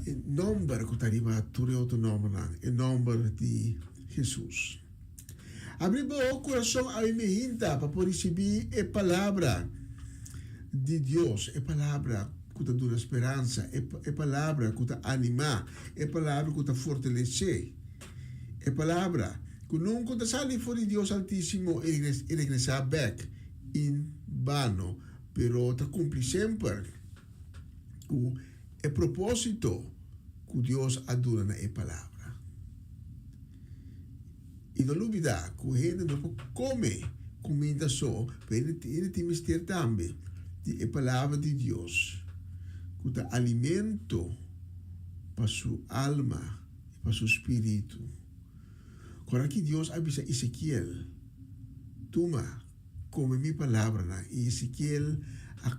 e nomber cu ta riba tur e otro nombernan, e nomber di Jesus. Abri bo kurason awe mihinta pa por risibí e Palabra di Dios, e Palabra ku ta duna speransa, e Palabra ku ta animá, e Palabra ku ta fortalesé, e Palabra ku nunka ta sali for di Dios Altísimo i regresá bèk en bano, pero ta kumpli semper ku e propósito ku Dios a duna na e Palabra. I no lubidá ku hende no por kome kuminda so, pero hende tin mester tambe di e Palabra di Dios ku ta alimento pa su alma i pa su spiritu. Kòrda ki Dios a bisa Ezekiel, Tuma, kome mi palabranan. I Ezekiel a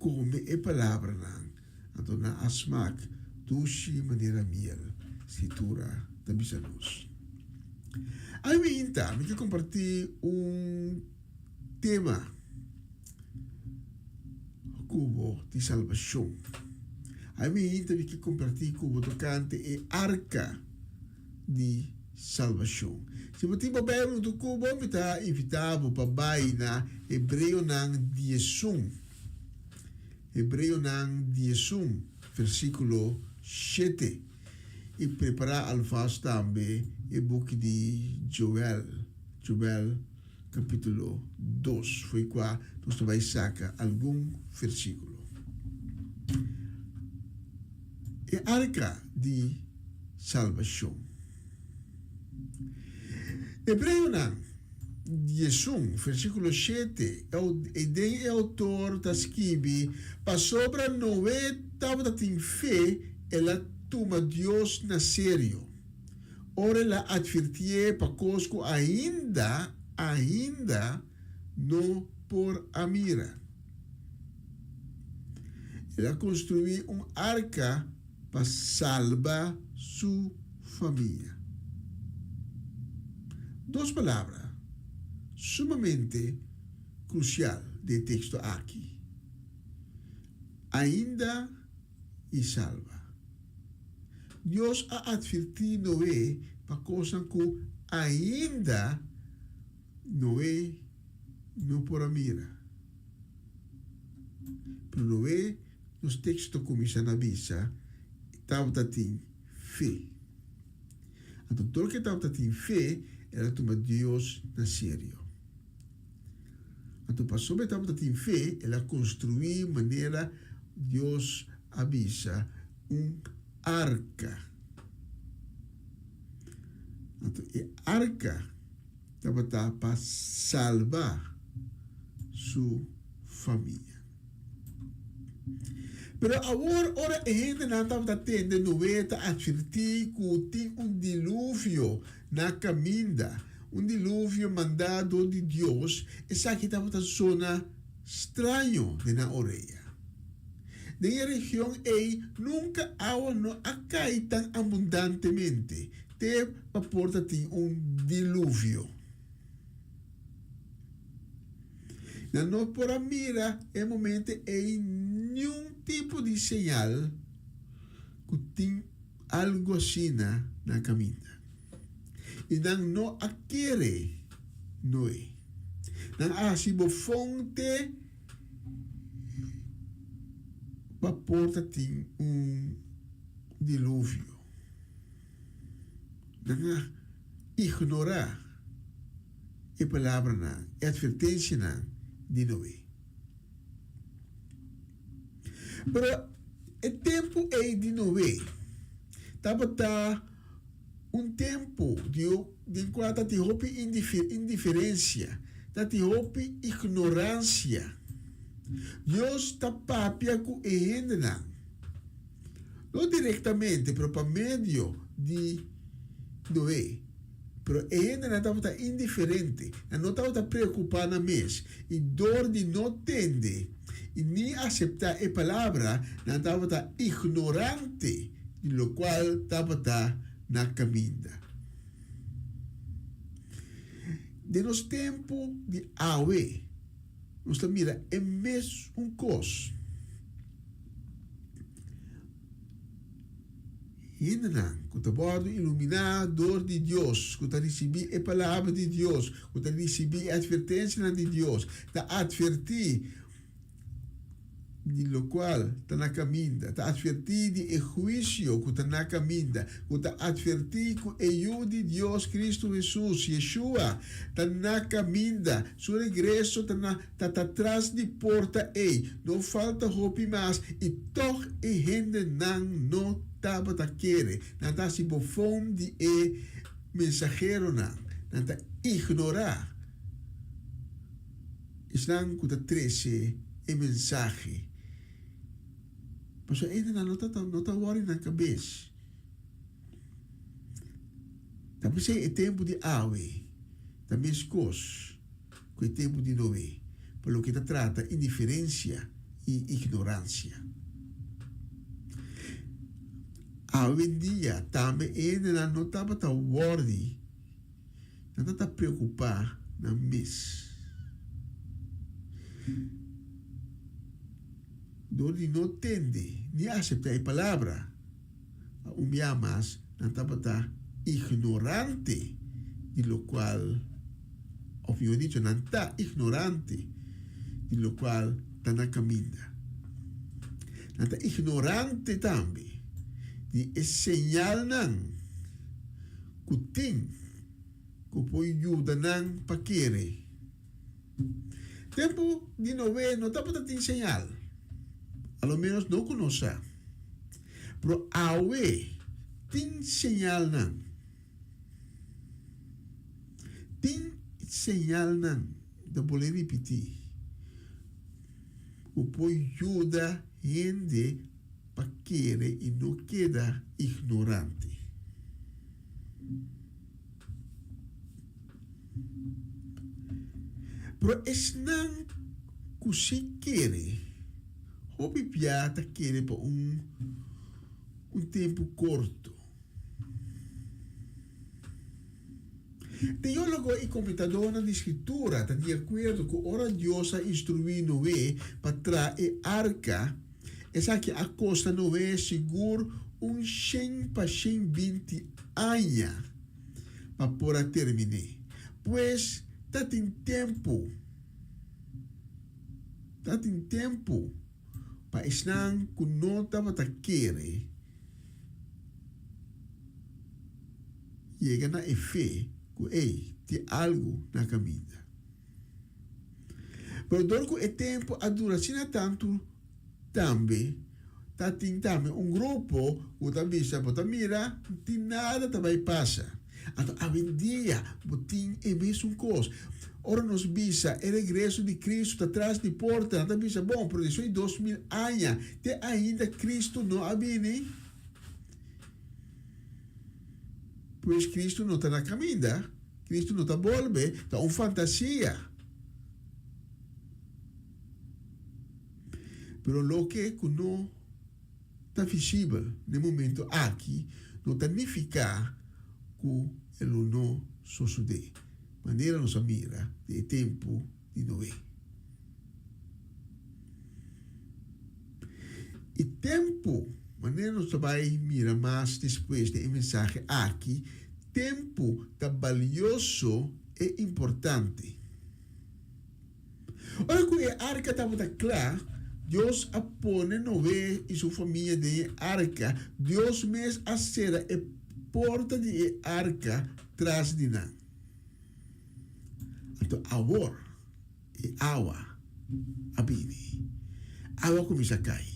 kome e palabranan. Anto nan a smak dushi manera miel, Skritura ta bisa nos. Awe mainta mi ke kompartí un tema ku bo di salbashon. Awe mainta mi ke kompartí ku bo tokante e arka di salbashon. Si bo tin bo Beibel huntu ku bo, mi ta invitá bo pa bai na Hebreonan 11. Hebreonan 11, versíkulo 7. I prepará alvast tambe e buki di Joel, Joel kapítulo 2, fo'i kua nos ta bai saka algun versíkulo. E arka di salbashon. Hebreonan 11, versíkulo 7, e den e outor ta skibi, Pasobra Noé tabata tin fe, el a tuma Dios na serio. Ora el a atvirtié pa kos ku ainda, ainda no por a mira. El a konstruí un arka pa salba su famia. Dos palabra sumamente krusial den e teksto aki, ainda i salba. Dios a atvirtí Noé pa kosnan ku ainda Noé no por a mira. Pero Noé, nos teksto kuminsá na bisa, e tabata tin fe. Anto dor ku e tabata tin fe, el a tuma Dios na serio. Anto pasobra e tabata tin fe, el a konstruí manera Dios a bisa, un arka. Anto e arka tabata pa salba su famia. Pero awor ora e hendenan tabata tende Noé ta atvertí ku tin un diluvio na kaminda, un diluvio mandá dor di Dios, esaki tabata zona. straño den nan orea. Den e region ei nunka awa no a kai tan abundantemente te pa por ta tin un diluvio. Nan no por a mira e momento ei niun tipo di señal ku tin algu asina na kaminda. I nan no a kere Noe. Nan a hasi bofon te pa por ta tin un diluvio. Nan a ignorá e palabranan, e atvertensianan di Noe. Pero e tempu ei di Noe tabata un tempu den kua tatin hopi indiferensia, tatin hopi ignoransia. Dios ta papia ku e hendenan, no direktamente, pero pa medio di Noe. Pero e hendenan tabata indiferente, nan no tabata preokupá nan mes, i dor di no tende i ni aseptá e palabra, nan tabata ignorante di lokual tabata na kaminda. Den nos tempu di awe, nos ta mira e mesun kos. Hendenan ku ta wòrdu iluminá dor di Dios, ku ta risibí e Palabra di Dios, ku ta risibí e atvertensianan di Dios, ta atvertí di lokual ta na kaminda, ta atvertí di e huisio ku ta na kaminda, ku ta atvertí ku e Yu di Dios, Kristu Hesus, Yeshua, ta na kaminda, Su regreso ta na ta ta tras di porta ei, no falta hopi mas, i tòg e hendenan no tabata kere. Nan ta hasi bofon di e mensaheronan, nan ta ignorá esnan ku ta trese e mensahe. Pasobra e hendenan no ta no ta wòri nan kabes. Ta p'esei e tempu di awe ta meskos ku e tempu di Noé pa loke ta trata indiferensia i ignoransia. Awendia tambe e hendenan no tabata wòrdi, nan tabata preokupá nan mes. Dor di no tende ni aseptá e palabra, Un bia mas nan tabata ignorante di locual, of mihor dicho nan ta ignorante di locual ta na caminda. Nan ta ignorante tambe di e señalnan cu tin cu por yuda nan pa kere. Tempu di Noé no tabata tin señal, a lo ménos no ku nos sa. Pero awe tin señalnan. Tin señalnan, mi ta bolbe ripití, ku por yuda hende pa kere i no keda ignorante. Pero esnan ku si kere, hopi bia ta kere pa un un tempu korto. Teólogo i komentadónan di Skritura ta di akuerdo ku ora Dios a instruí Noé pa traha e arka, esaki a kosta Noé sigur un shen pa shen binti aña. pa por a terminé. Pues ta tin tempu, ta tin tempu pa esnan ku no tabata kere yega na e fe ku ei tin algu na kaminda. Pero dor ku e tempu a dura asina tantu, Tambe ta tin tambe un grupo ku ta bisa bo ta mira tin nada ta bai pasa. Anto awendia bo tin e mesun kos. Ora nos bisa e regreso di Cristo ta tras di porta, nan ta bisa bon, pero despues di 2000 aña te ainda Cristo no a bini. Pues Cristo no ta na kaminda, Cristo no ta bolbe, ta un fantasia. Pero loke ku no ta visibel na e momento aki no ta nifiká ku e lo no sosodé, manera nos a mira den e tempu di Noé. E tempu, manera nos ta bai mira mas despues den e mensahe aki, tempu ta balioso e importante. Ora ku e arka tabata kla, Dios a pone Noé i su famia den e arka. Dios mes a sera e porta di e arka tras di nan. Anto awor e awa a bini. Awa kuminsá kai.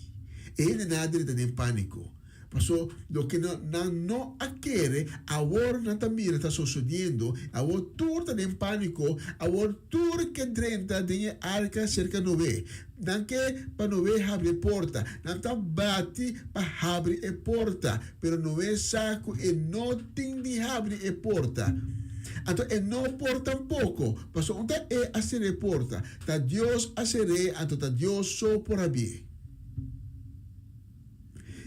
E hendenan a drenta den pániko. Paso loke nan no a kere, awor nan ta mira ta sosodiendo, awor tur ta den pániko, awor tur ke drenta den e arka serka Noé. Nan ke pa Noé habri e porta, nan ta bati pa habri e porta, pero Noé sa ku e no tin di habri e porta. Anto e no por tampoko, pasobra un ta e a sera e porta, ta Dios a ser'é, anto ta Dios so por habié.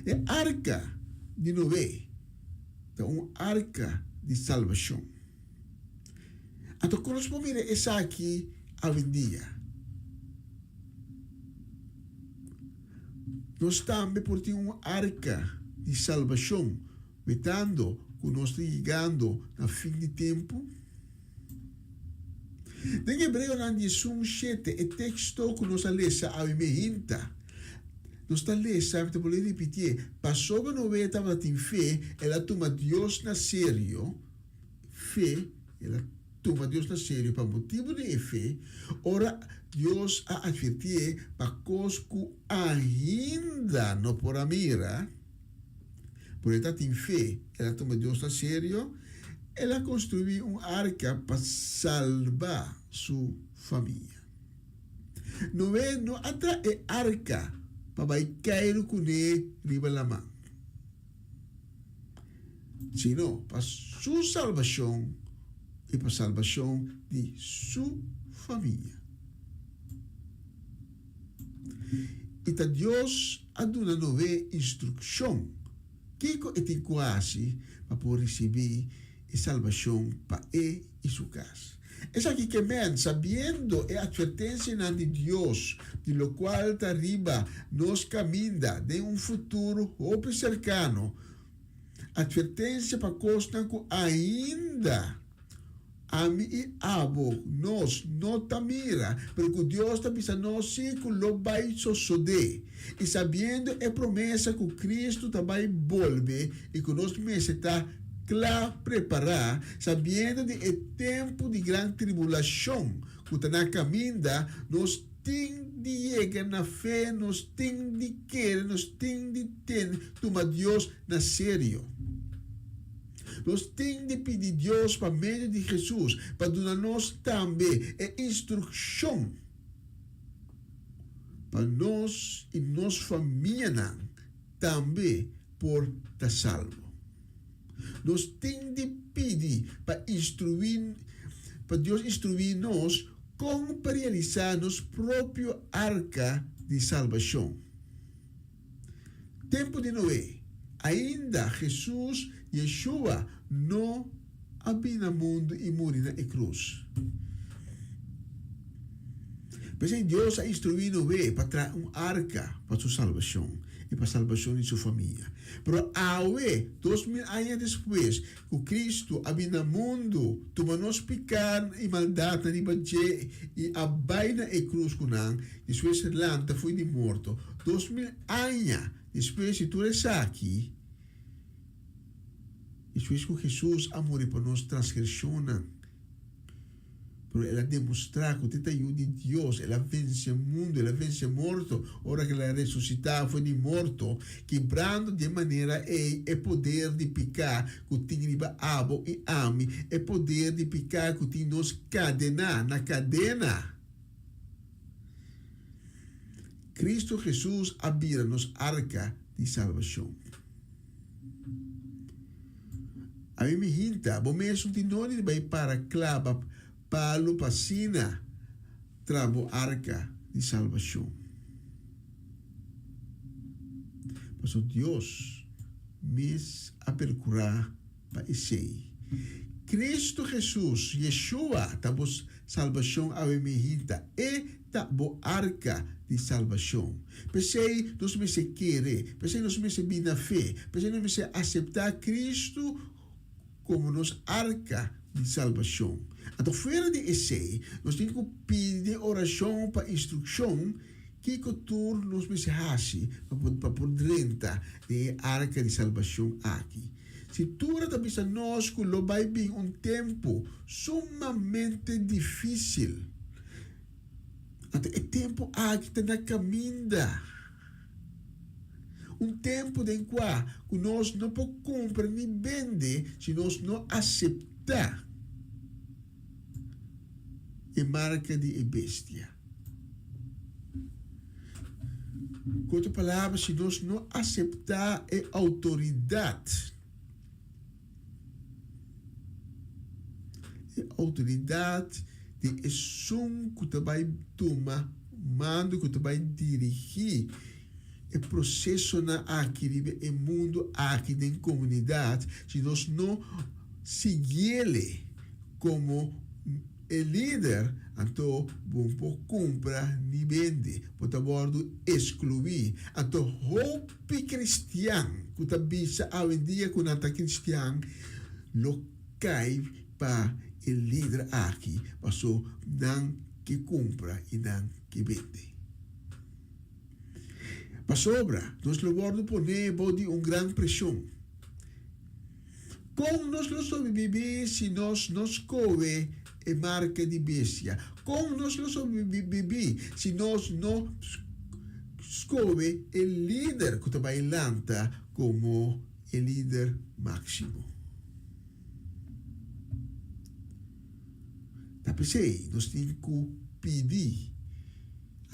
E arka di Noé ta un arka di salbashon. Anto kon nos por mira esaki awendia? Nos tambe por tin un arka di salbashon wetando ku nos ta yegando na fin di tempu? Den Hebreonan diesun shete, e teksto ku nos a lesa awe meinta, nos ta lesa, mi ta bolbe ripitié, Pasobra Noé tabata tin fe, el a tuma Dios na serio, fe, el a tuma Dios na serio pa motibu di e fe, ora Dios a atvertié pa kos ku ainda no por a mira. Por e ta tin fe, el a tuma Dios na serio, el a construí un arca pa salba su famia. Noé no a traha e arca pa bai keiru kuné riba laman, sino pa su salbacion i pa salbacion di su famia. I ta Dios a duna Noé instrukshon kiko e tin ku hasi pa por risibí e salbashon pa e i su kas. Esaki ke men, sabiendo e atvertensianan di Dios di lokual ta riba nos kaminda den un futuro hopi serkano, atvertensia pa kosnan ku ainda Ami i abo, nos, no ta mira, pero ku Dios ta bisa nos si ku lo bai sosodé. I sabiendo e promesa ku Kristu ta bai bolbe i ku nos mester ta kla prepará, sabiendo di e tempu di gran tribulashon ku ta na kaminda, nos tin di yega na fe, nos tin di kere, nos tin di tene, tuma Dios na serio. Nos tin di pidi Dios pa medio di Hesus pa duna nos tambe e instrukshon pa nos i nos famianan tambe por ta salbo. Nos tin di pidi pa instruí pa Dios instruí nos kon pa realisá nos propio arka di salbashon. Tempu di Noé, ainda Hesus, Yeshua, no a bini na mundu i muri na e krus. P'esei Dios a instruí Noé pa traha un arka pa su salbashon i pa salbashon di su famia. Pero awe, 2000 aña despues ku Kristu a bini na mundu, tuma nos piká i maldatnan riba dje i a bai na e krus ku nan, Despues e lanta fo'i di morto. 2000 aña despues di tur esaki, despues ku Hesus a muri pa nos transgresionnan, pero el a demostrá ku te ta Yu di Dios, el a vense mundu, el a vense morto ora ku el a resusitá fo'i di morto, kibrando di e manera ei e poder di piká ku tin riba abo i ami, e poder di piká ku tin nos kadená na kadena. Cristo Jesus a bira nos arca di salbacion. Ami mi hinta, bo mesun tin nodi di bai para claba palu pa asina tra bo arca di salbacion. Pasobra Dios mes a perkurá pa esei. Kristu Hesus, Yeshua, ta bo salbashon awe mihinta. E ta bo arka di salbashon. P'esei nos mester kere, p'esei nos mester bini na fe, p'esei nos mester aseptá Kristu komo nos arka di salbashon. Anto fuera di esei, nos tin ku pidi den orashon pa instrukshon kiko tur nos mester hasi pa por drenta den e arka di salbashon aki. Skritura ta bisa nos ku lo bai bin un tempu sumamente difísil. Anto e tempu aki ta na kaminda. Un tempu den kua ku nos no por kumpra ni bende si nos no aseptá e marka di e bestia. Ku otro palabra, si nos no aseptá e outoridat, e outoridat di esun ku ta bai tuma mando, ku ta bai dirigí e prosesonan aki riba e mundu aki den komunidat, si nos no siguiele komo e lider, anto bo por kumpra ni bende, bo ta wòrdu eskluí. Anto hopi kristian ku ta bisa awendia ku nan ta kristian lo kai pa e lider aki, paso nan ke kumpra i nan ke bende. Pasobra nos lo wòrdu poné bou di un gran preshon. Kon nos lo sobrebibí si nos no skohe e marka di bestia? Kon nos lo sobrebibí si nos no skohe e lider ku ta bai lanta komo e lider máksimo? Ta p'esei nos tin ku pidi,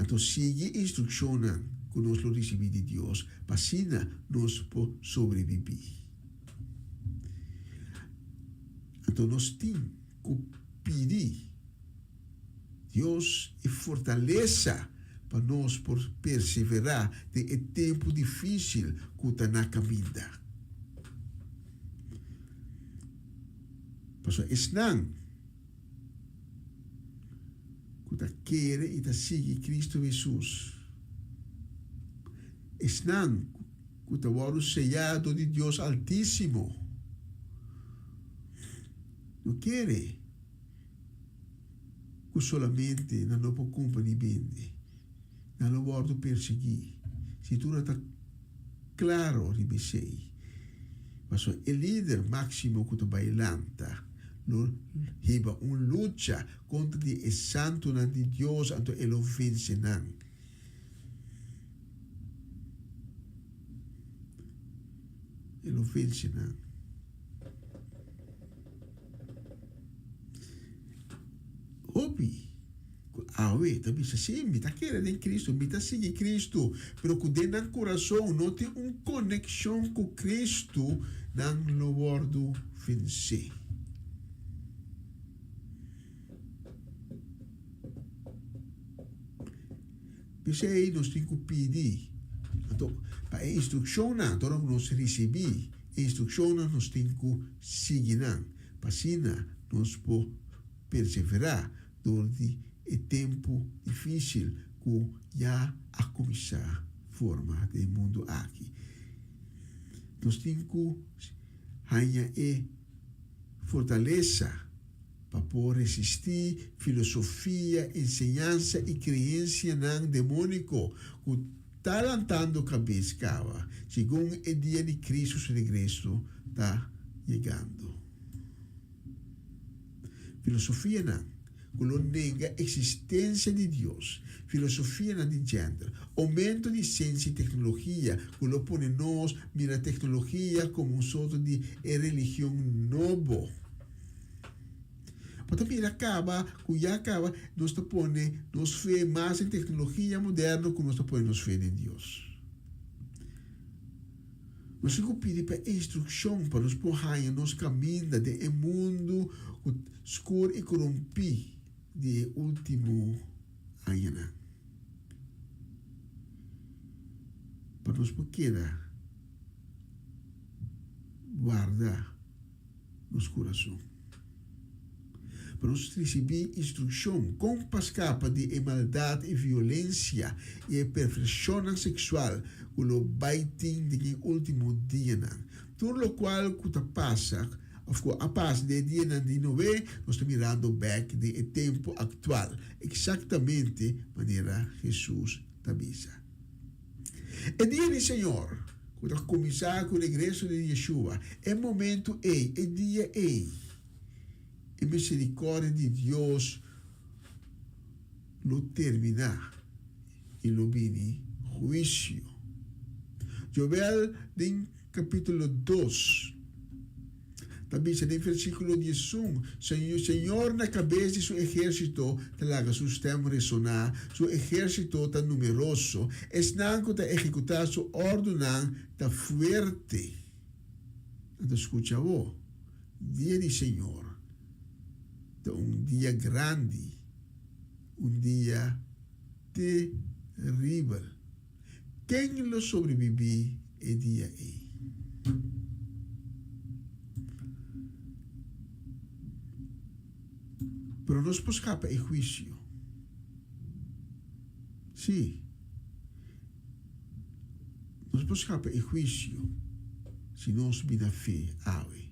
anto sigui e instrukshonnan ku nos lo risibí di Dios pa asina nos por sobrebibí. Anto nos tin ku pidi Dios e fortalesa pa nos por perseverá den e tempu difísil ku ta na kaminda. Pasobra esnan ku ta kere i ta sigui Kristu Hesus, esnan ku ta wòrdu seyá dor di Dios Altísimo, no kere ku solamente nan no por kumpra ni bende, nan lo wòrdu persiguí. Skritura ta klaro riba esei. Pasobra e lider máksimo ku ta bai lanta lo hiba un lucha kontra di e santunan di Dios, anto e lo vense nan. E lo vense nan. Hopi ku awe ta bisa, Sí, mi ta kere den Cristo, mi ta sigui Cristo, pero ku den nan kurason no tin un konekshon ku Cristo, nan lo wòrdu vensé. P'esei nos tin ku pidi anto pa e instrukshonnan, ora ku nos risibí e instrukshonnan nos tin ku sigui nan, pa asina nos por perseverá dor di e tempu difísil ku ya a kuminsá forma den e mundu aki. Nos tin ku haña e fortalesa pa por resistí filosofia, enseñansa i kreensianan demóniko ku ta lantando kabes kaba segun e dia di Kristu su regreso ta yegando. Filosofianan ku lo nenga eksistensia di Dios, filosofianan di gender, oumento di siensia i teknologia ku lo pone nos mira teknologia komo un sorto di e religion nobo. Bo ta mira kaba ku ya kaba nos ta pone nos fe mas den teknologia moderno ku nos ta pone nos fe den Dios. Nos tin ku pidi pa instrukshon pa nos por haña nos kaminda den e mundu ku skur i korumpí di e último añanan. Pa nos por keda. Warda nos kurason. Pa nos risibí instrukshon kon pa skapa di e maldat i violensia i e pervershonnan seksual ku lo bai tin den e último dianan. Tur lokual ku ta pasa òf ku a pasa den e dianan di Noé, nos ta mirando bèk den e tempu aktual, eksaktamente manera Hesus ta bisa. E dia di Señor, ku ta kuminsá ku regreso di Yeshua, e momentu ei, e dia ei, e miserikòrdia di Dios lo terminá i lo bini huisio. Joel den kapítulo dos. Ta bisa den versíkulo 11, Señor na kabes di su ehérsito ta laga su stèm resoná, su ehérsito ta numeroso, esnan ku ta ehekutá su òrdunan ta fuerte. Nan ta skucha bo. Dia di Señor ta un dia grandi, un dia teribel. Ken lo sobrebibí e dia ei? Pero nos por skapa e huisio. Sí, nos por skapa e huisio si nos bira fe awe.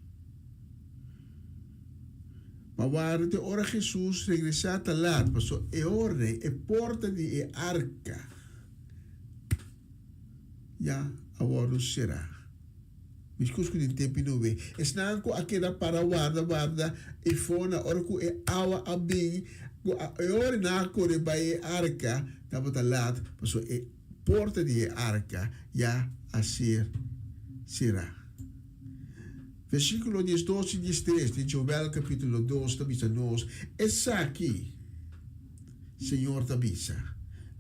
Pa warda te ora Hesus regresá ta lat, pasobra e ora ei e porta di e arka ya a wòrdu será. Meskos ku den tempu di Noé, esnan ku a keda para warda warda e fona ora ku e awa a bin, ku e ora nan a kore bai e arka tabata lat, pasobra e porta di e arka ya a ser será. Versíkulo 12 i 13 di Joel kapítulo 2 ta bisa nos, Esaki Señor ta bisa,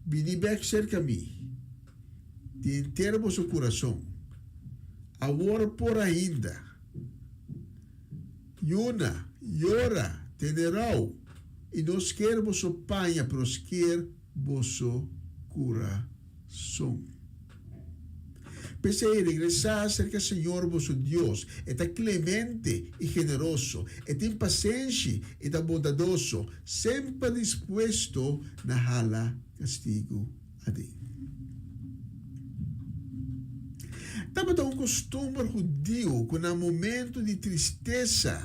Bini bèk serka mi di henter boso kurason, awor por ainda. Yuna, yora, tene rou, i no sker boso paña, pero sker boso kurason. P'esei, regresá serka Señor boso Dios. E ta klemente i generoso, e tin pasenshi i ta bondadoso, semper dispuesto na hala kastigu aden. Tabata un kostumber hudiu ku na momentu di tristesa,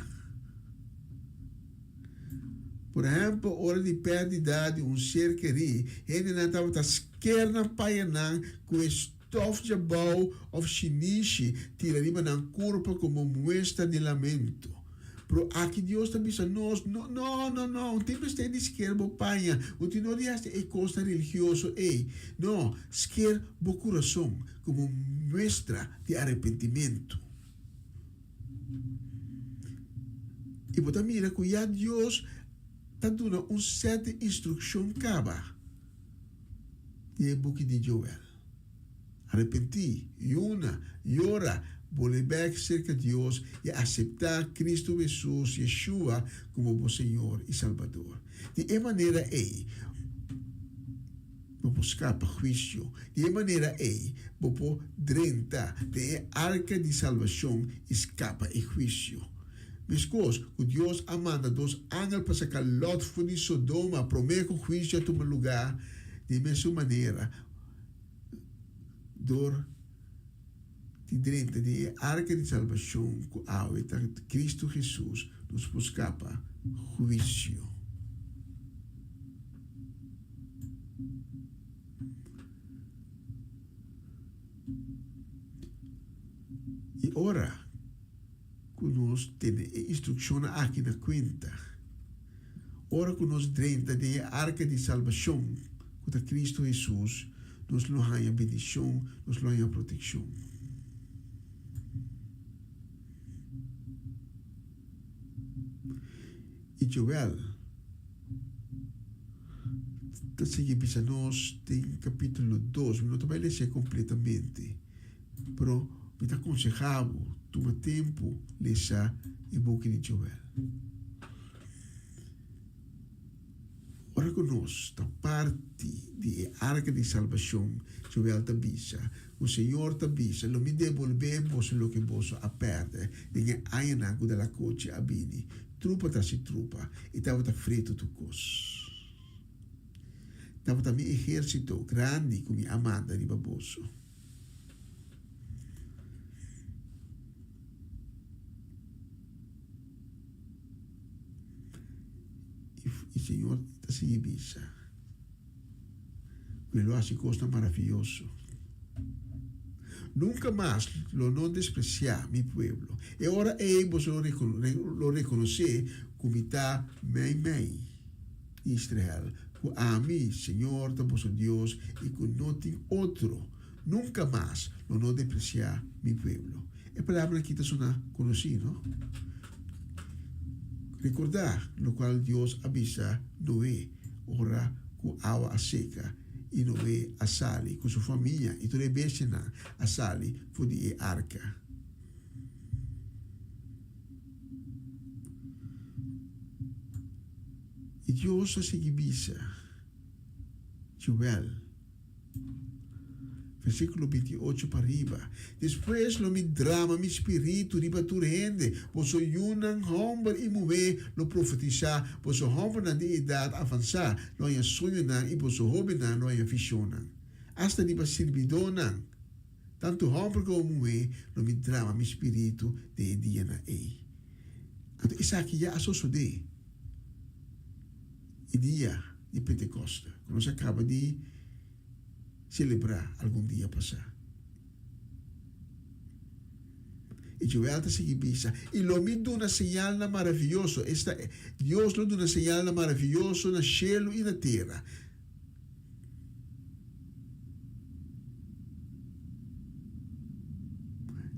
Por ehèmpel, ora di pèrdida di un ser kerí, hendenan tabata sker nan pañanan ku e stòf djabou òf shinishi tira riba nan kurpa komo muestra di lamento. Pero aki Dios ta bisa nos, No, no, no, no, un tin mester di sker bo paña, un tin no di hasi e kosnan religioso ei. No, sker bo kurason komo muestra di arepentimentu. I bo ta mira ku ya Dios ta duna un sèt di instrukshon kaba den e buki di Joel. Arepentí, yuna, yora, bolbe bèk serka Dios i aseptá Kristu Hesus, Yeshua, komo bo Señor i Salbador. Di e manera ei, Bo por skapa huisio. Di e manera ei, bo por drenta den e arka di salbashon i skapa e huisio. Meskos ku Dios a manda dos angel pa saka Lòt for di Sodoma promé ku huisio a tuma lugá, di e mesun manera, dor di drenta den e arka di salbashon ku awe ta Kristu Hesus, nos por skapa huisio. I ora ku nos tene e instrukshonnan aki na kuenta, ora ku nos drenta den e arka di salbashon, ku ta Kristu Hesus, nos lo haña bendishon, nos lo haña protekshon. I Joel ta sigui bisa nos den capítulo 2. Mi no ta bai lesa completamente, pero mi ta aconseha bo tuma tempo lesa e buki di Joel. Ora ku nos ta parti di e arka di salbashon, Joel ta bisa, ku Señor ta bisa, Lo mi debolbé boso loke boso a pèrdè den e añanan ku dalakochi a bini, trupa tras di trupa, i tabata fretu tur kos. Tabata mi ehérsito grandi ku mi a manda riba boso. I Señor ta sigui bisa ku e lo hasi kosnan maravioso. Nunka mas lo no despresiá mi pueblo. E ora ei boso lo rekonosé ku mi ta meimei di Israel, ku ami, Señor, ta boso Dios i ku no tin otro. Nunka mas lo no despresiá mi pueblo. E palabra aki ta sona konosí, no? Rekordá lokual Dios a bisa Noe ora ku awa a seka i Noe a sali ku su famia i tur e bestianan a sali for di e arka. I Dios a sigui bisa Joel. Versíkulo 28 pa riba. Despues lo mi drama mi spiritu riba tur hende, boso yunan hòmber i muhé lo profetisá, boso hòmbernan di edat avansá lo haña soñonan i boso hóbennan lo haña vishonnan. Asta riba sirbidónan, tantu hòmber komo muhé, lo mi drama mi spiritu den e dianan ei. Anto esaki ya a sosodé e dia di Pentekoste, ku nos a kaba di selebrá algun dia pasá. I Joel ta sigui bisa, I lo mi duna señalnan maravioso, esta, Dios lo duna señalnan maravioso na shelu i na tera.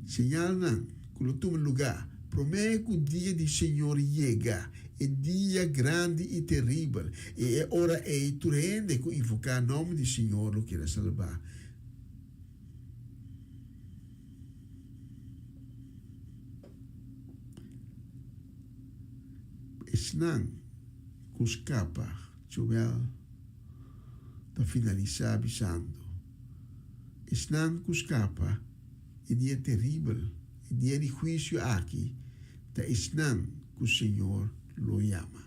Señalnan ku lo tuma lugá promé ku dia di Señor yega, e dia grandi i teribel, i e ora ei tur hende ku invoká nòmber di Señor lo keda salbá. Esnan ku skapa Joel ta finalisá bisando, Esnan ku skapa e dia teribel, e dia di huisio aki, ta esnan ku Señor lo yama.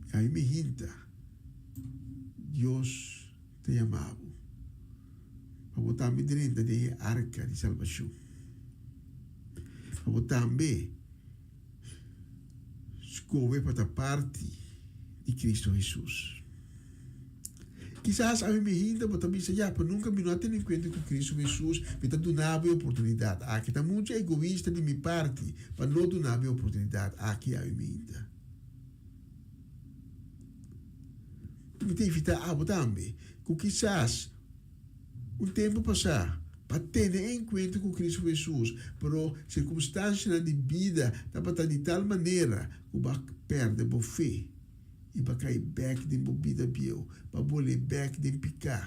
I ami mi hinta, Dios ta yama bo pa bo tambe drenta den e arka di salbashon, pa bo tambe Skohe pa ta parti di Cristo Hesus. Kisas awe mi hinta bo ta bisa, Ya, pero nunka mi no a tene enkuentro ku Cristo Hesus, mi ta duna bo e oportunidat aki. Ta muchu egoista di mi parti pa no duna bo e oportunidat aki awe mi hinta. Mi ta invitá abo tambe ku kisas Un tempu pasá, pa tene e enkuentro ku Kristu Hesus, pero sirkumstansianan di bida tabata di tal manera ku bo a pèrdè bo fe i bo a kai bèk den bo bida bieu, bo a bolé bèk den piká,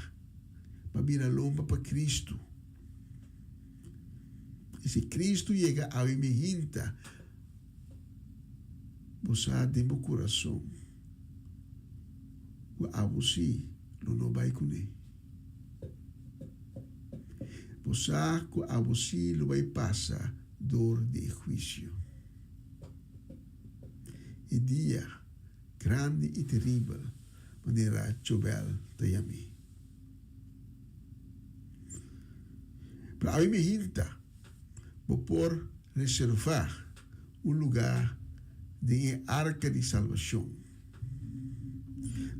bo a bira lomba pa Kristu. I si Kristu yega awe mihinta, bo sa den bo kurason ku abo sí lo no bai kuné. Bo sa ku abo sí lo bai pasa dor di e huisio. E dia grandi i teribel, manera Jobel ta yam'é. Pero awe mi hinta, bo por reservá un lugá den e arka di salbashon.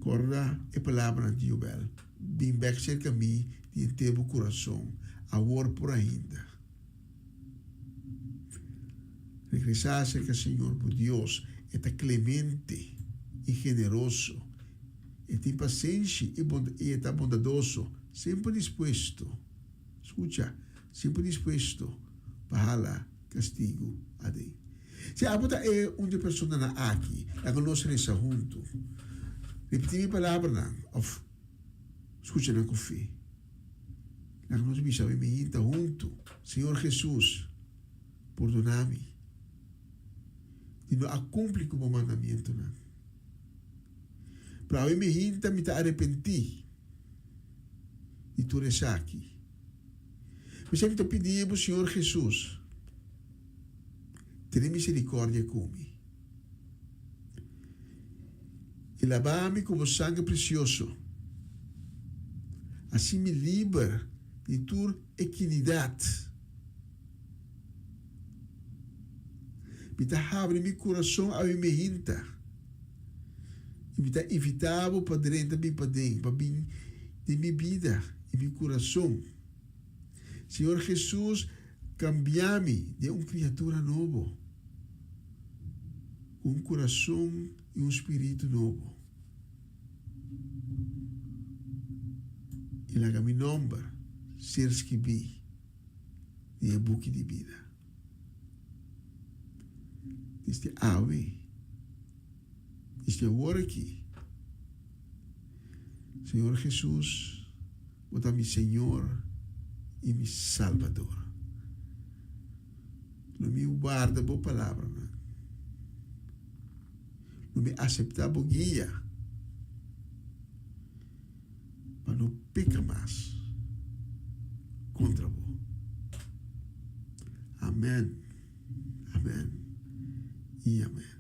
Kòrda e palabranan di Jobel, Bin bèk serka mi di henter bo kurason, awor por ainda. Regresá serka Señor bo Dios, e ta klemente i generoso, e tin pasenshi i e ta bondadoso, semper dispuesto, skucha, semper dispuesto pa hala kastigu aden. Si abo ta e un di e personanan aki, laga nos resa huntu. Ripití mi palabranan òf skucha nan ku fe. Laga nos bisa mi mihinta huntu, Señor Jesus, pordoná mi. Di no a kumpli ku bo mandamientonan. Pero awe mi hinta mi ta arepentí di tur esaki. P'esei mi ta pidi bo, Señor Hesus, tene misericordia ku mi. I laba mi ku bo sangre presioso. Hasi mi liber di tur ekinidat. Mi ta habri mi kurason awe mehinta i mi ta invitá bo pa drenta bin paden, pa bin den mi bida i mi kurason. Señor Hesus, kambia mi den un kriatura nobo, ku un kurason i un spiritu nobo. I laga mi nòmber ser skibí den e buki di bida. Desde awe, desde awor aki, Señor Jesus, Bo ta mi Señor i mi Salbador. Lo mi warda Bo palabranan. Lo mi aseptá Bo guia pa no peka mas kontra Bo. Amen, amen i amen.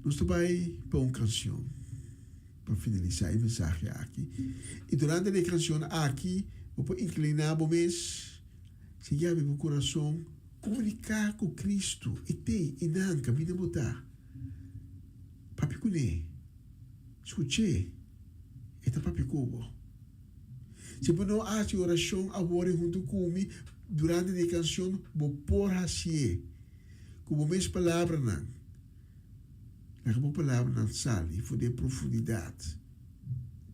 Nos ta bai pa un kanshon pa finalisá e mensahe aki. I durante di e kanshon aki bo por inkliná bo mes, sigui habri bo kurason, komuniká ku Kristu, e t'ei, e nan, kaminda bo ta. Papia kuné, skuch'é, e ta papia ku bo. Si bo no a hasi orashon awor i huntu ku mi durante di e kanshon, bo por hasié ku bo mes palabranan. Laga bo palabranan sali for di e profundidat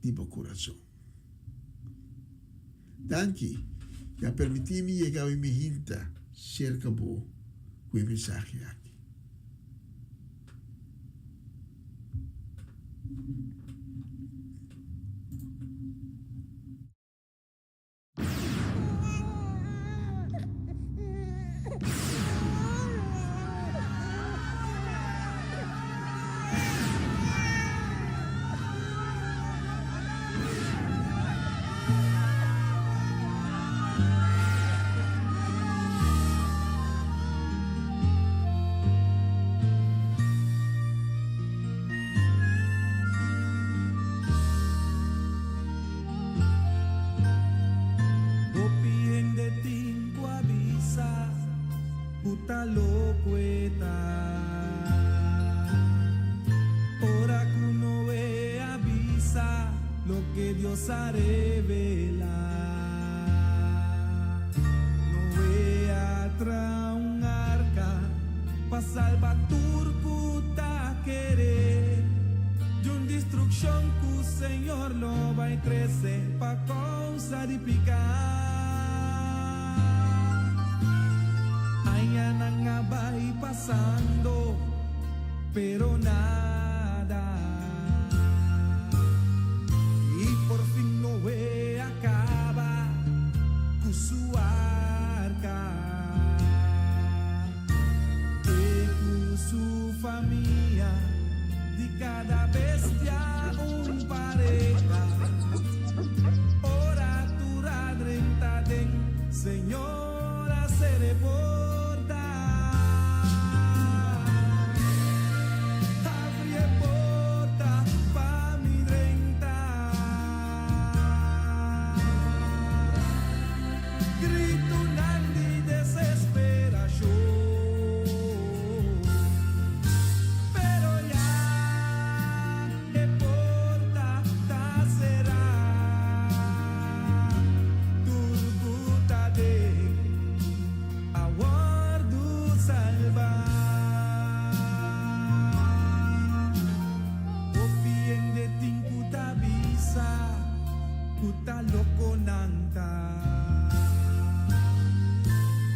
di bo kurason. Danki di a permití mi yega awe mi hinta serka bo ku e mensahe aki.
Hopi hende tin ku a bisa ku ta loko e ta. Ora ku Noe a bisa loke Dios a revelá. Noe a traha un arka pa salba tur ku ta kere di un destrukshon ku Señor lo bai trese pa kousa di piká. Añanan a bai pasando, pero nada. I por fin Noe a kaba ku su arka. E ku su famia, di kada bestia un pareha. Ora tur a drenta den, Señor a sere porta. Abri e porta pa mi drenta. Gritonan di desesperashon. Pero ya e porta ta será. Tur ku ta den a wòrdu salbá. Hopi hende tin ku ta bisa ku ta loko nan ta.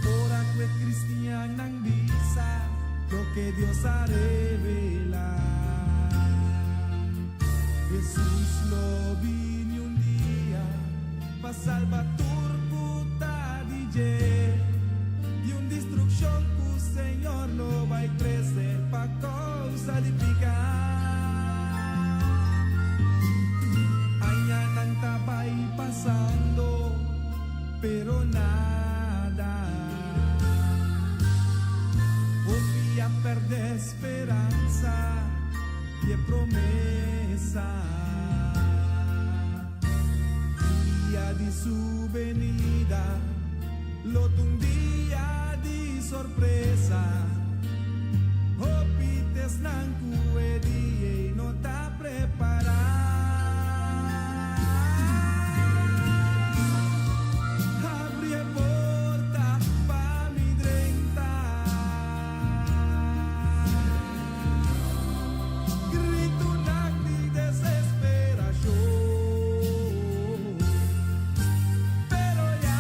Ora ku e kristiannan bisa loke Dios a revelá. Hesus lo bini un dia pa salba tur ku ta di dje di un destrukshon ku Señor lo. perde speransa di e promesa. Dia di su benida lo ta un dia di sorpresa. Hopi t'esnan ku e dia ei no ta prepará. Habri e porta pa mi drenta. Gritonan di desesperashon. Pero ya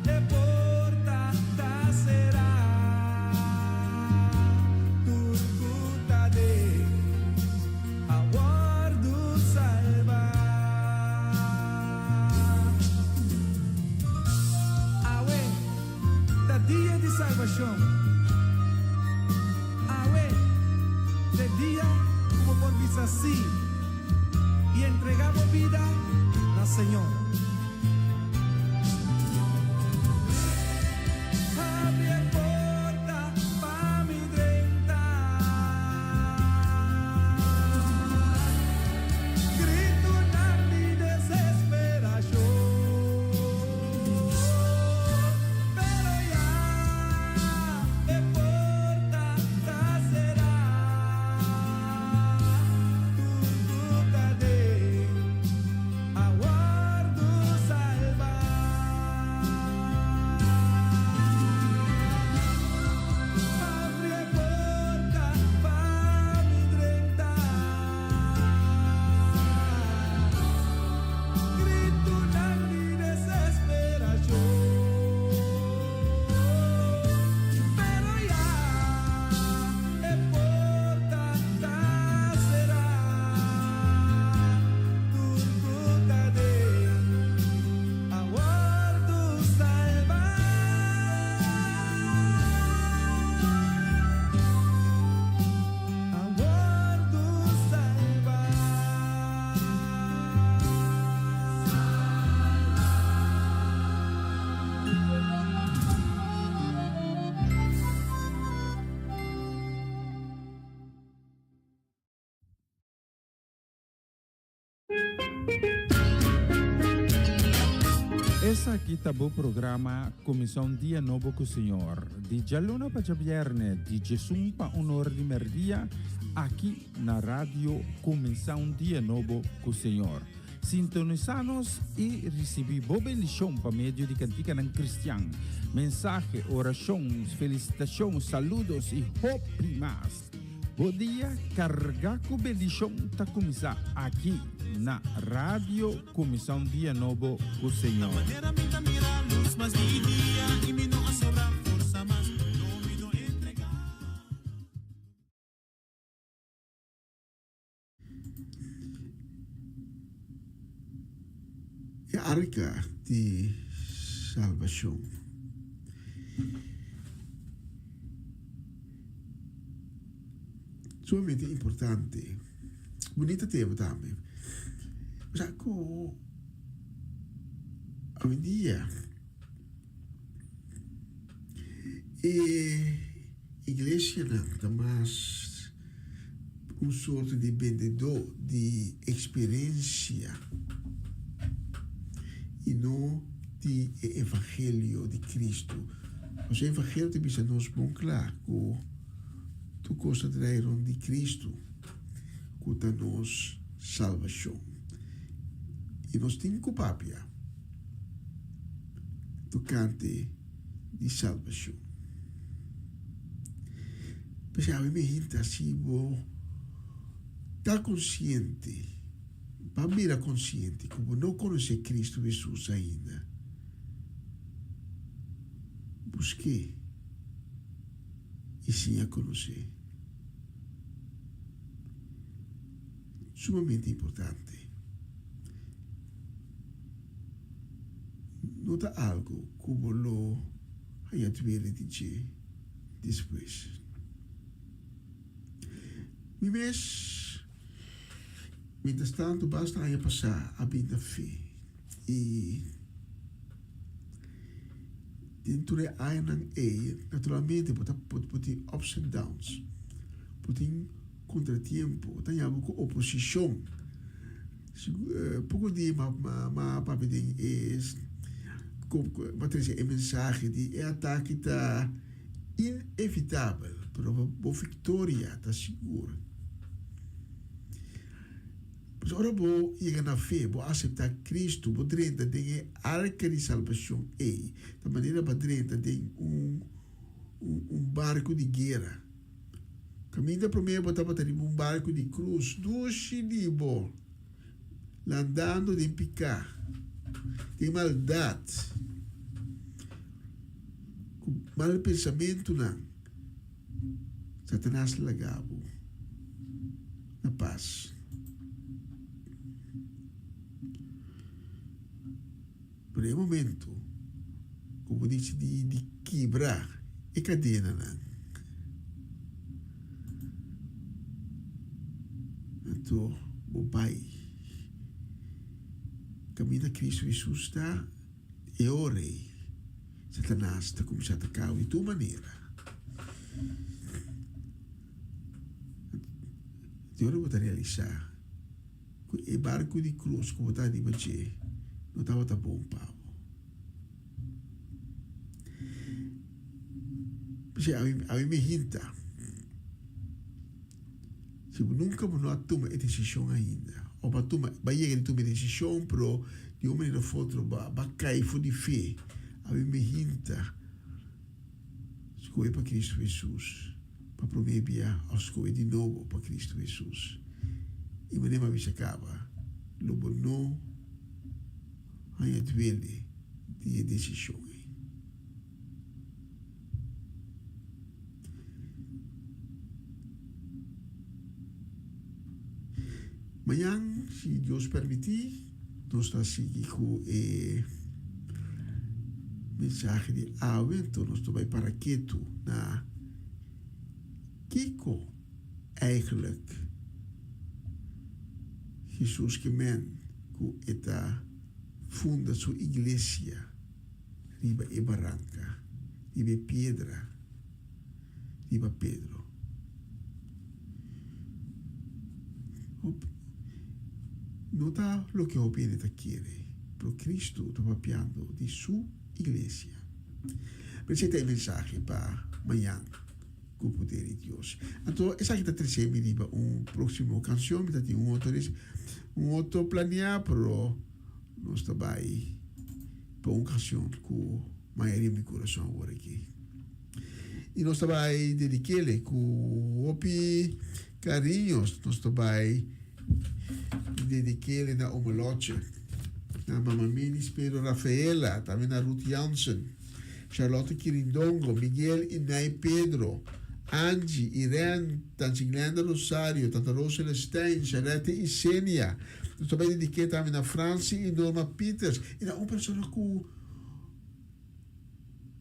e porta ta será. Tur ku ta den a wòrdu salbá. Awe ta dia di salbashon. Awe ta e dia ku bo por bisa sí i entregá bo bida na Señor. Habri e porta pa mi drenta. Gritonan di desesperashon. Pero ya e porta ta será. Tur ku ta den a wòrdu salbá. Habri e porta pa mi drenta. Gritonan di desesperashon. Pero ya e porta ta será. Tur ku ta den a wòrdu salbá. A wòrdu salbá.
Esaki ta bo programa Kuminsá un Dia Nobo ku Señor, di djaluna pa djabièrnè, di djesun pa un or di mèrdia, aki na Radio Kuminsá un Dia Nobo ku Señor. Sintonisá nos i risibí bo bendishon pa medio di kantikanan kristian, mensahe, orashon, felisitashon, saludos i hopi mas. Bo dia carga cu bendicion ta cuminsa aki na Radio Cuminsa un Dia Nobo cu Señor.
E arka di salbashon. Sumamente importante. Bunita tema tambe. Osea ku awendia e iglesianan ta mas un sorto di bendedó di eksperensia i no di e evangelio di Cristo. Pasobra e evangelio ta bisa nos bon kla ku tur kos ta drai rond di Cristo, ku ta nos salbashon. I nos tin ku papia tokante di salbashon. P'esei awe mi hinta si bo ta konsiente, pa bira konsiente ku bo no konosé Cristo Hesus ainda, busk'é i siña konosé. Sumamente importante. No ta algu ku bo lo haña duele di dje despues. Mi mes, mientras tanto, basta aña pasá a bin na fe i. Den tur e añanan ei, naturalmente bo ta bo tin ups and downs. Bo tin kontratiempo, bo ta haña bo ku oposishon. Poko dia m'a papia den e m'a trese e mensahe di e atake ta inevitabel, pero bo viktoria ta sigur. Pasobra ora bo yega na fe, bo aseptá Kristu, bo drenta den e arka di salbashon ei, ta manera pa drenta den un un barku di guera. Kaminda promé bo tabata riba un barku di krus dushi di bo, landando den piká, den maldat, ku mal pensamentunan. Satanas laga bo na pas. Pero e momento ku bo disidí di kibra e kadenanan, anto bo bai kaminda Kristu Hesus ta, e ora ei Satanas ta kuminsá ataká bo di tur manera. Anto ora bo ta realisá ku e barku di krus ku bo ta riba dje no tabata bon pa bo. P'esei ami mi hinta, si bo nunka bo no a tuma e desishon ainda, òf bo a tuma, bo a yega di tuma e desishon pero di un manera òf otro bo a kai for di fe, ami mi hinta skohe pa Kristu Hesus. Pa promé bia òf skohe di nobo pa Kristu Hesus. I manera mi a bisa kaba, lo bo no haña duele di e desishon ei. Mañan, si Dios permití, nos ta sigui ku e mensahe di awe, anto nos ta bai para ketu na kiko eigenlijk Hesus ke men ku e ta funda su iglesia riba e baranka, riba e piedra, riba Pedro. No ta loke hopi hende ta kere, pero Cristo ta papiando di su iglesia. Pero esei ta e mensahe pa mañan ku poder di Dios. Anto esaki ta trese mi riba un próximo canción. Mi ta tin un otro, un otro planea, pero nos ta bai pa un canción ku mayoria mi corazón awor aki. I nos ta bai dedik'ele ku hopi kariño. Nos ta bai dedik'ele na Omelotje, na Mama Minis Pedro Rafaela, tambe na Ruth Jansen, Charlotte Kirindongo, Miguel i Nay Pedro, Angie, Irene, Tanchi Glenda Rosario, Tanta Roos Celestijn, Charette i Senia. Nos ta bai dedik'e tambe na Francie i Norma Pieters i na un persona ku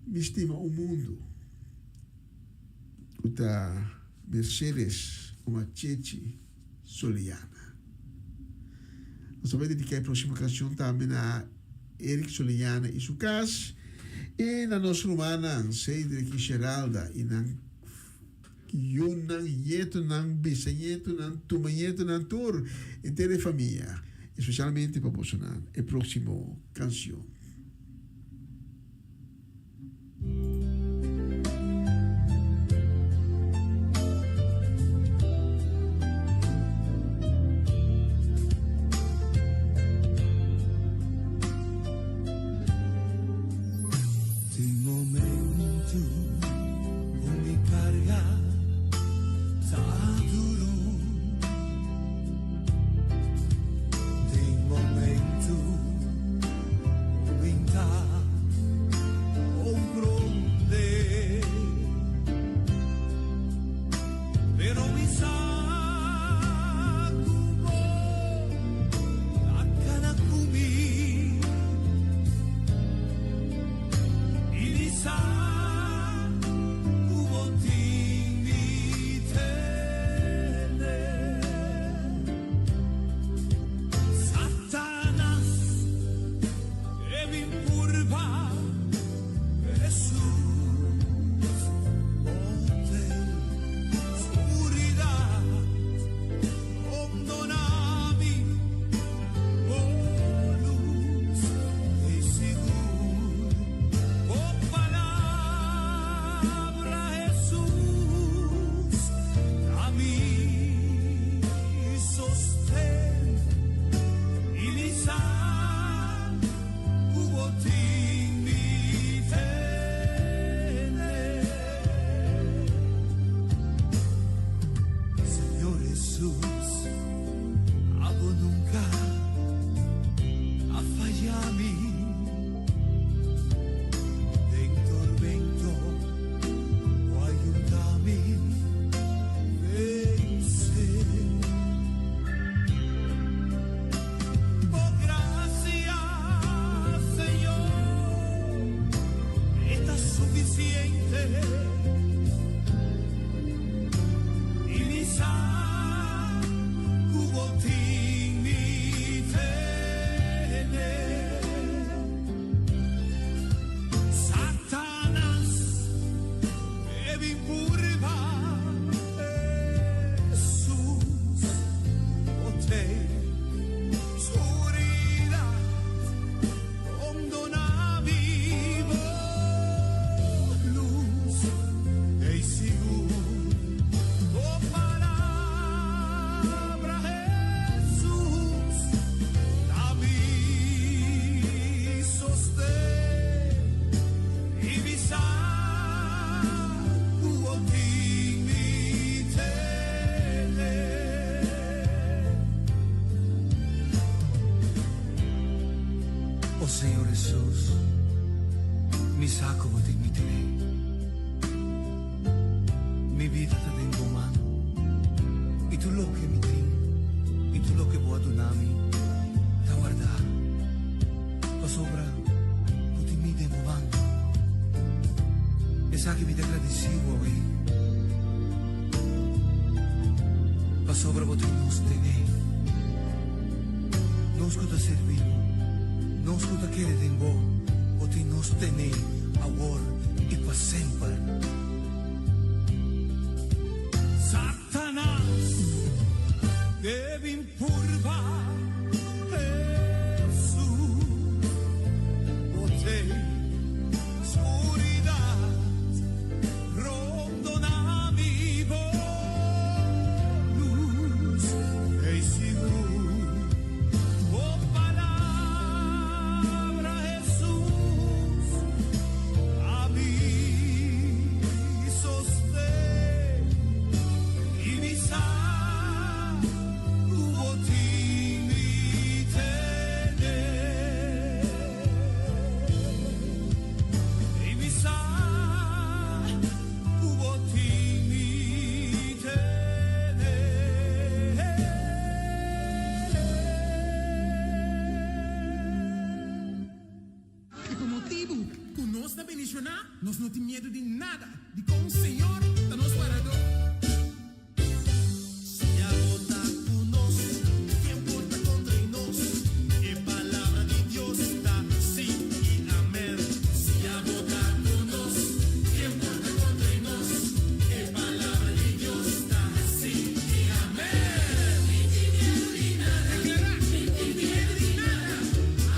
Mi stima un mundu ku ta Mercedes Oma Chechi Soliana. Nos ta bai dediká e próksimo kanshon tambe na Eric Soliana i su kas i na nos rumannan Cedric i Sheralda i nan yunan, ñetunan, bisañetunan, tumañetunan, tur henter e famia, espesialmente pa bosonan e próksimo kanshon.
Tin momento ku mi karga ta duru. Tin momento ku mi ta kompronde. Pero mi sa ku bo ta kana ku mi. I mi sa ku bo tin mi tene. Satanas e bin purba.
Hesus, mi sa ku bo tin mi tene. Mi bida ta den bo man, i tur loke mi tin i tur loke bo a duna mi ta wardá, pasobra bo tin mi den bo man. Esaki mi ta gradisí bo awe, pasobra bo tin nos tene. Nos ku ta sirbi bo, nos ku ta kere den bo, bo tin nos tene awor i pa semper. Satanas ke bin purba Hesus, bo te skuridat rondona mi bo lus ei sigur bo palabra Hesus a mi sosten i mi sa ku bo tin mi tene. I mi sa ku bo tin mi tene.
I pa motibu ku nos ta bendishoná, nos no tin miedu di nada, dikon Señor ta nos Wardadó.
Si abo ta ku nos, ken por ta kontra i nos? E palabra di Dios ta sí i amèn. Si abo ta ku nos, ken por ta kontra i nos? E palabra di Dios ta sí i amèn.
Mi tin miedu di nada, Deklará, mi tin miedu di nada.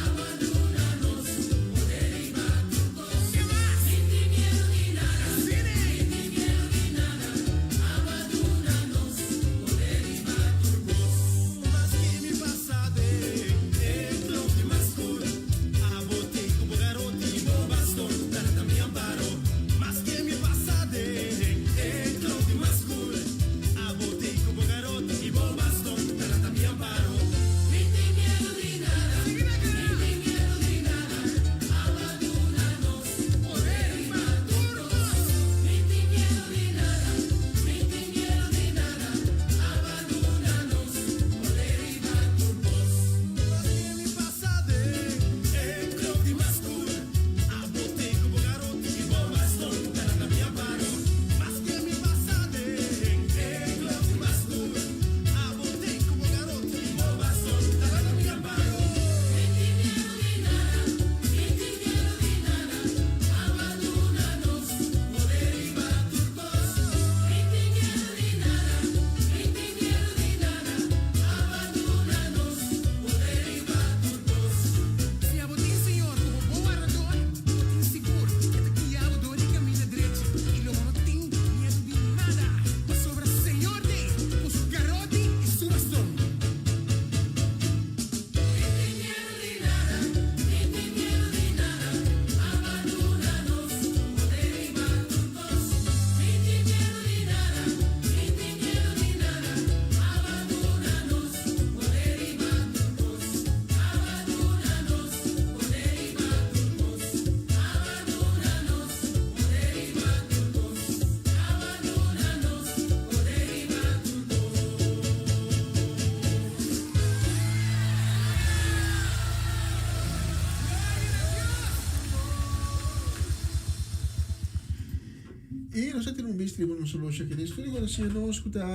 Abo a duna nos poder riba tur kos. Ke mas? Mi tin miedu di nada, Asina ei. Mi tin miedu di nada. Abo a duna nos poder riba tur kos.
Maske mi pasa den e kloof di mas skur, abo t'ei ku bo garoti i bo baston ta ta mi amparo. Maske mi pasa den e kloof di mas skur, abo t'ei ku bo garoti i bo baston ta ta mi amparo.
Mi tin miedu di nada, mi tin miedu di nada, Abo a duna nos poder riba tur kos. Mi tin miedu di nada, mi tin miedu di nada, Abo a duna nos poder riba tur kos.
Maske mi pasa den e kloof di mas skur, abo t'ei ku bo garoti i bo baston ta ta mi amparo. Maske mi pasa den e kloof di mas skur, abo t'ei ku bo garoti i bo baston ta ta mi amparo.
Mi tin miedu di nada, mi tin miedu di nada, Abo a duna nos poder riba tur kos. Mi tin miedu di nada, mi tin miedu di nada, Abo a duna nos poder riba tur kos. Si abo tin Señor komo bo Wardador, bo tin sigur e ta guia bo dor di kaminda drechi i lo bo no tin miedu di nada, pasobra Señor t'ei ku su garoti i su baston. Mi tin miedu di nada, mi tin miedu di nada, Abo a duna nos poder riba tur kos. Mi tin miedu di nada, mi tin miedu di nada, Abo a duna nos poder riba tur kos. Abo a duna nos poder riba tur kos. Abo a duna nos poder riba tur kos. Abo a duna nos poder riba tur kos.
I nos a tene un bista riba nos horloge aki den studio ku ta siña nos ku ta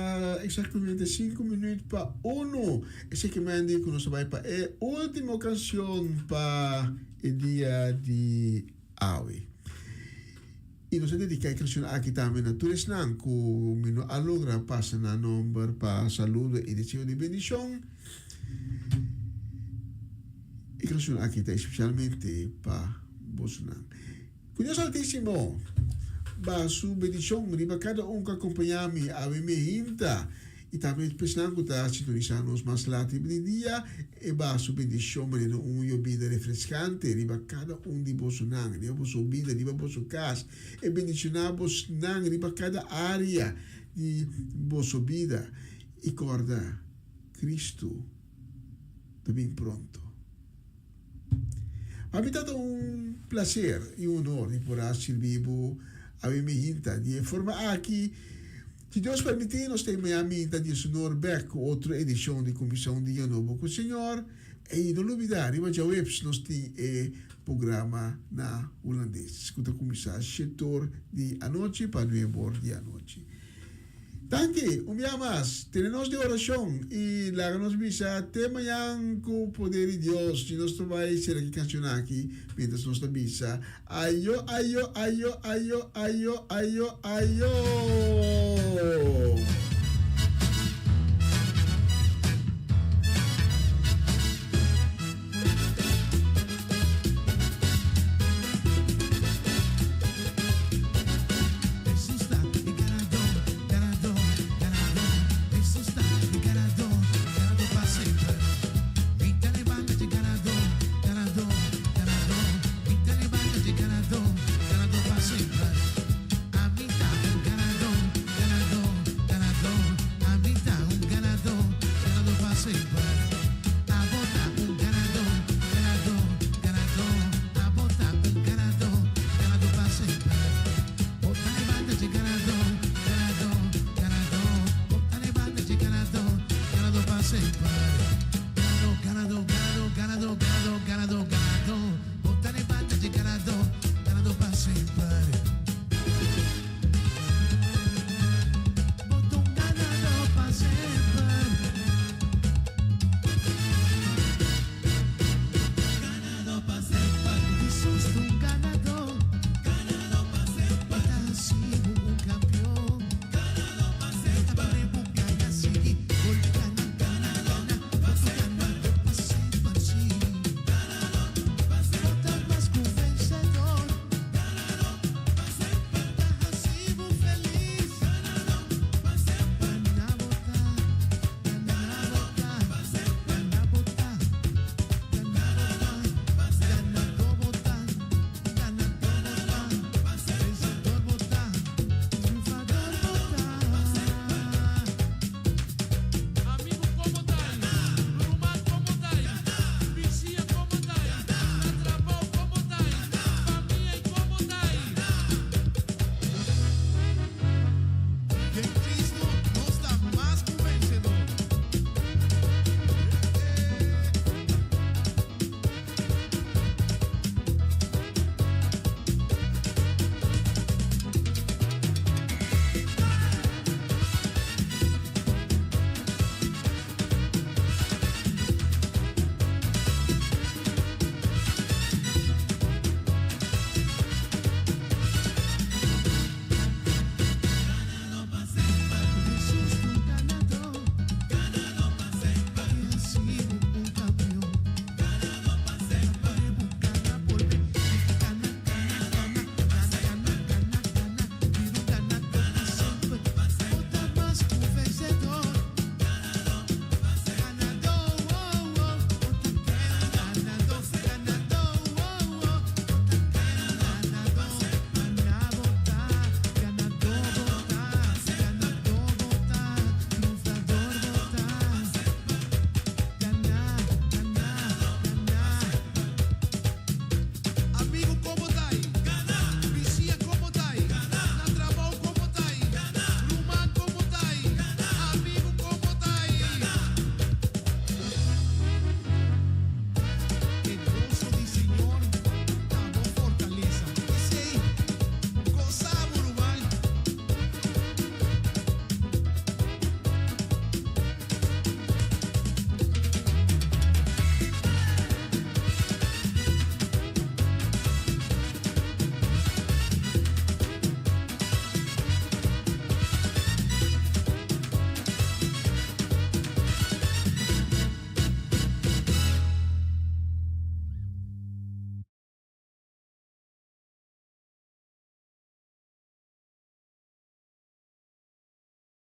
eksaktamente sinku minüt pa uno. Esei ke mende ku nos a bai pa e último kanshon pa e dia di awe. I nos a dediká e kanshon aki tambe na tur esnan ku mi no a logra pasa nan nòmber pa saludo i deseo di bendishon. E kanshon aki ta espesialmente pa bosonan. Ku Dios Altísimo ba su bendishon riba kada un ku a kompañá mi awe meinta i tambe esnan ku ta sintonisá nos mas lat riba di dia, e ba su bendishon manera un yobida refreskante riba kada un di bosonan, riba boso bida, riba boso kas. E bendishoná bosnan riba kada área di boso bida. I kòrda, Kristu ta bin pronto. Pa mi ta un plaser i un honor di por a sirbi bo awe mihinta di e forma aki. Si Dios permití, nos ta e mañan mihinta di Esunor bèk ku otro edishon di Kuminsá un Dia Nobo ku Señor. I no lubidá, riba djaweps nos tin e programa na hulandes ku ta kuminsá shetor di anochi pa nuebor di anochi. Danki un bia mas. Tene nos den orashon i laga nos bisa te mañan ku poder di Dios. Si nos ta bai sera ki kanshon aki mientras nos ta bisa ayo ayo ayo ayo ayo ayo ayo.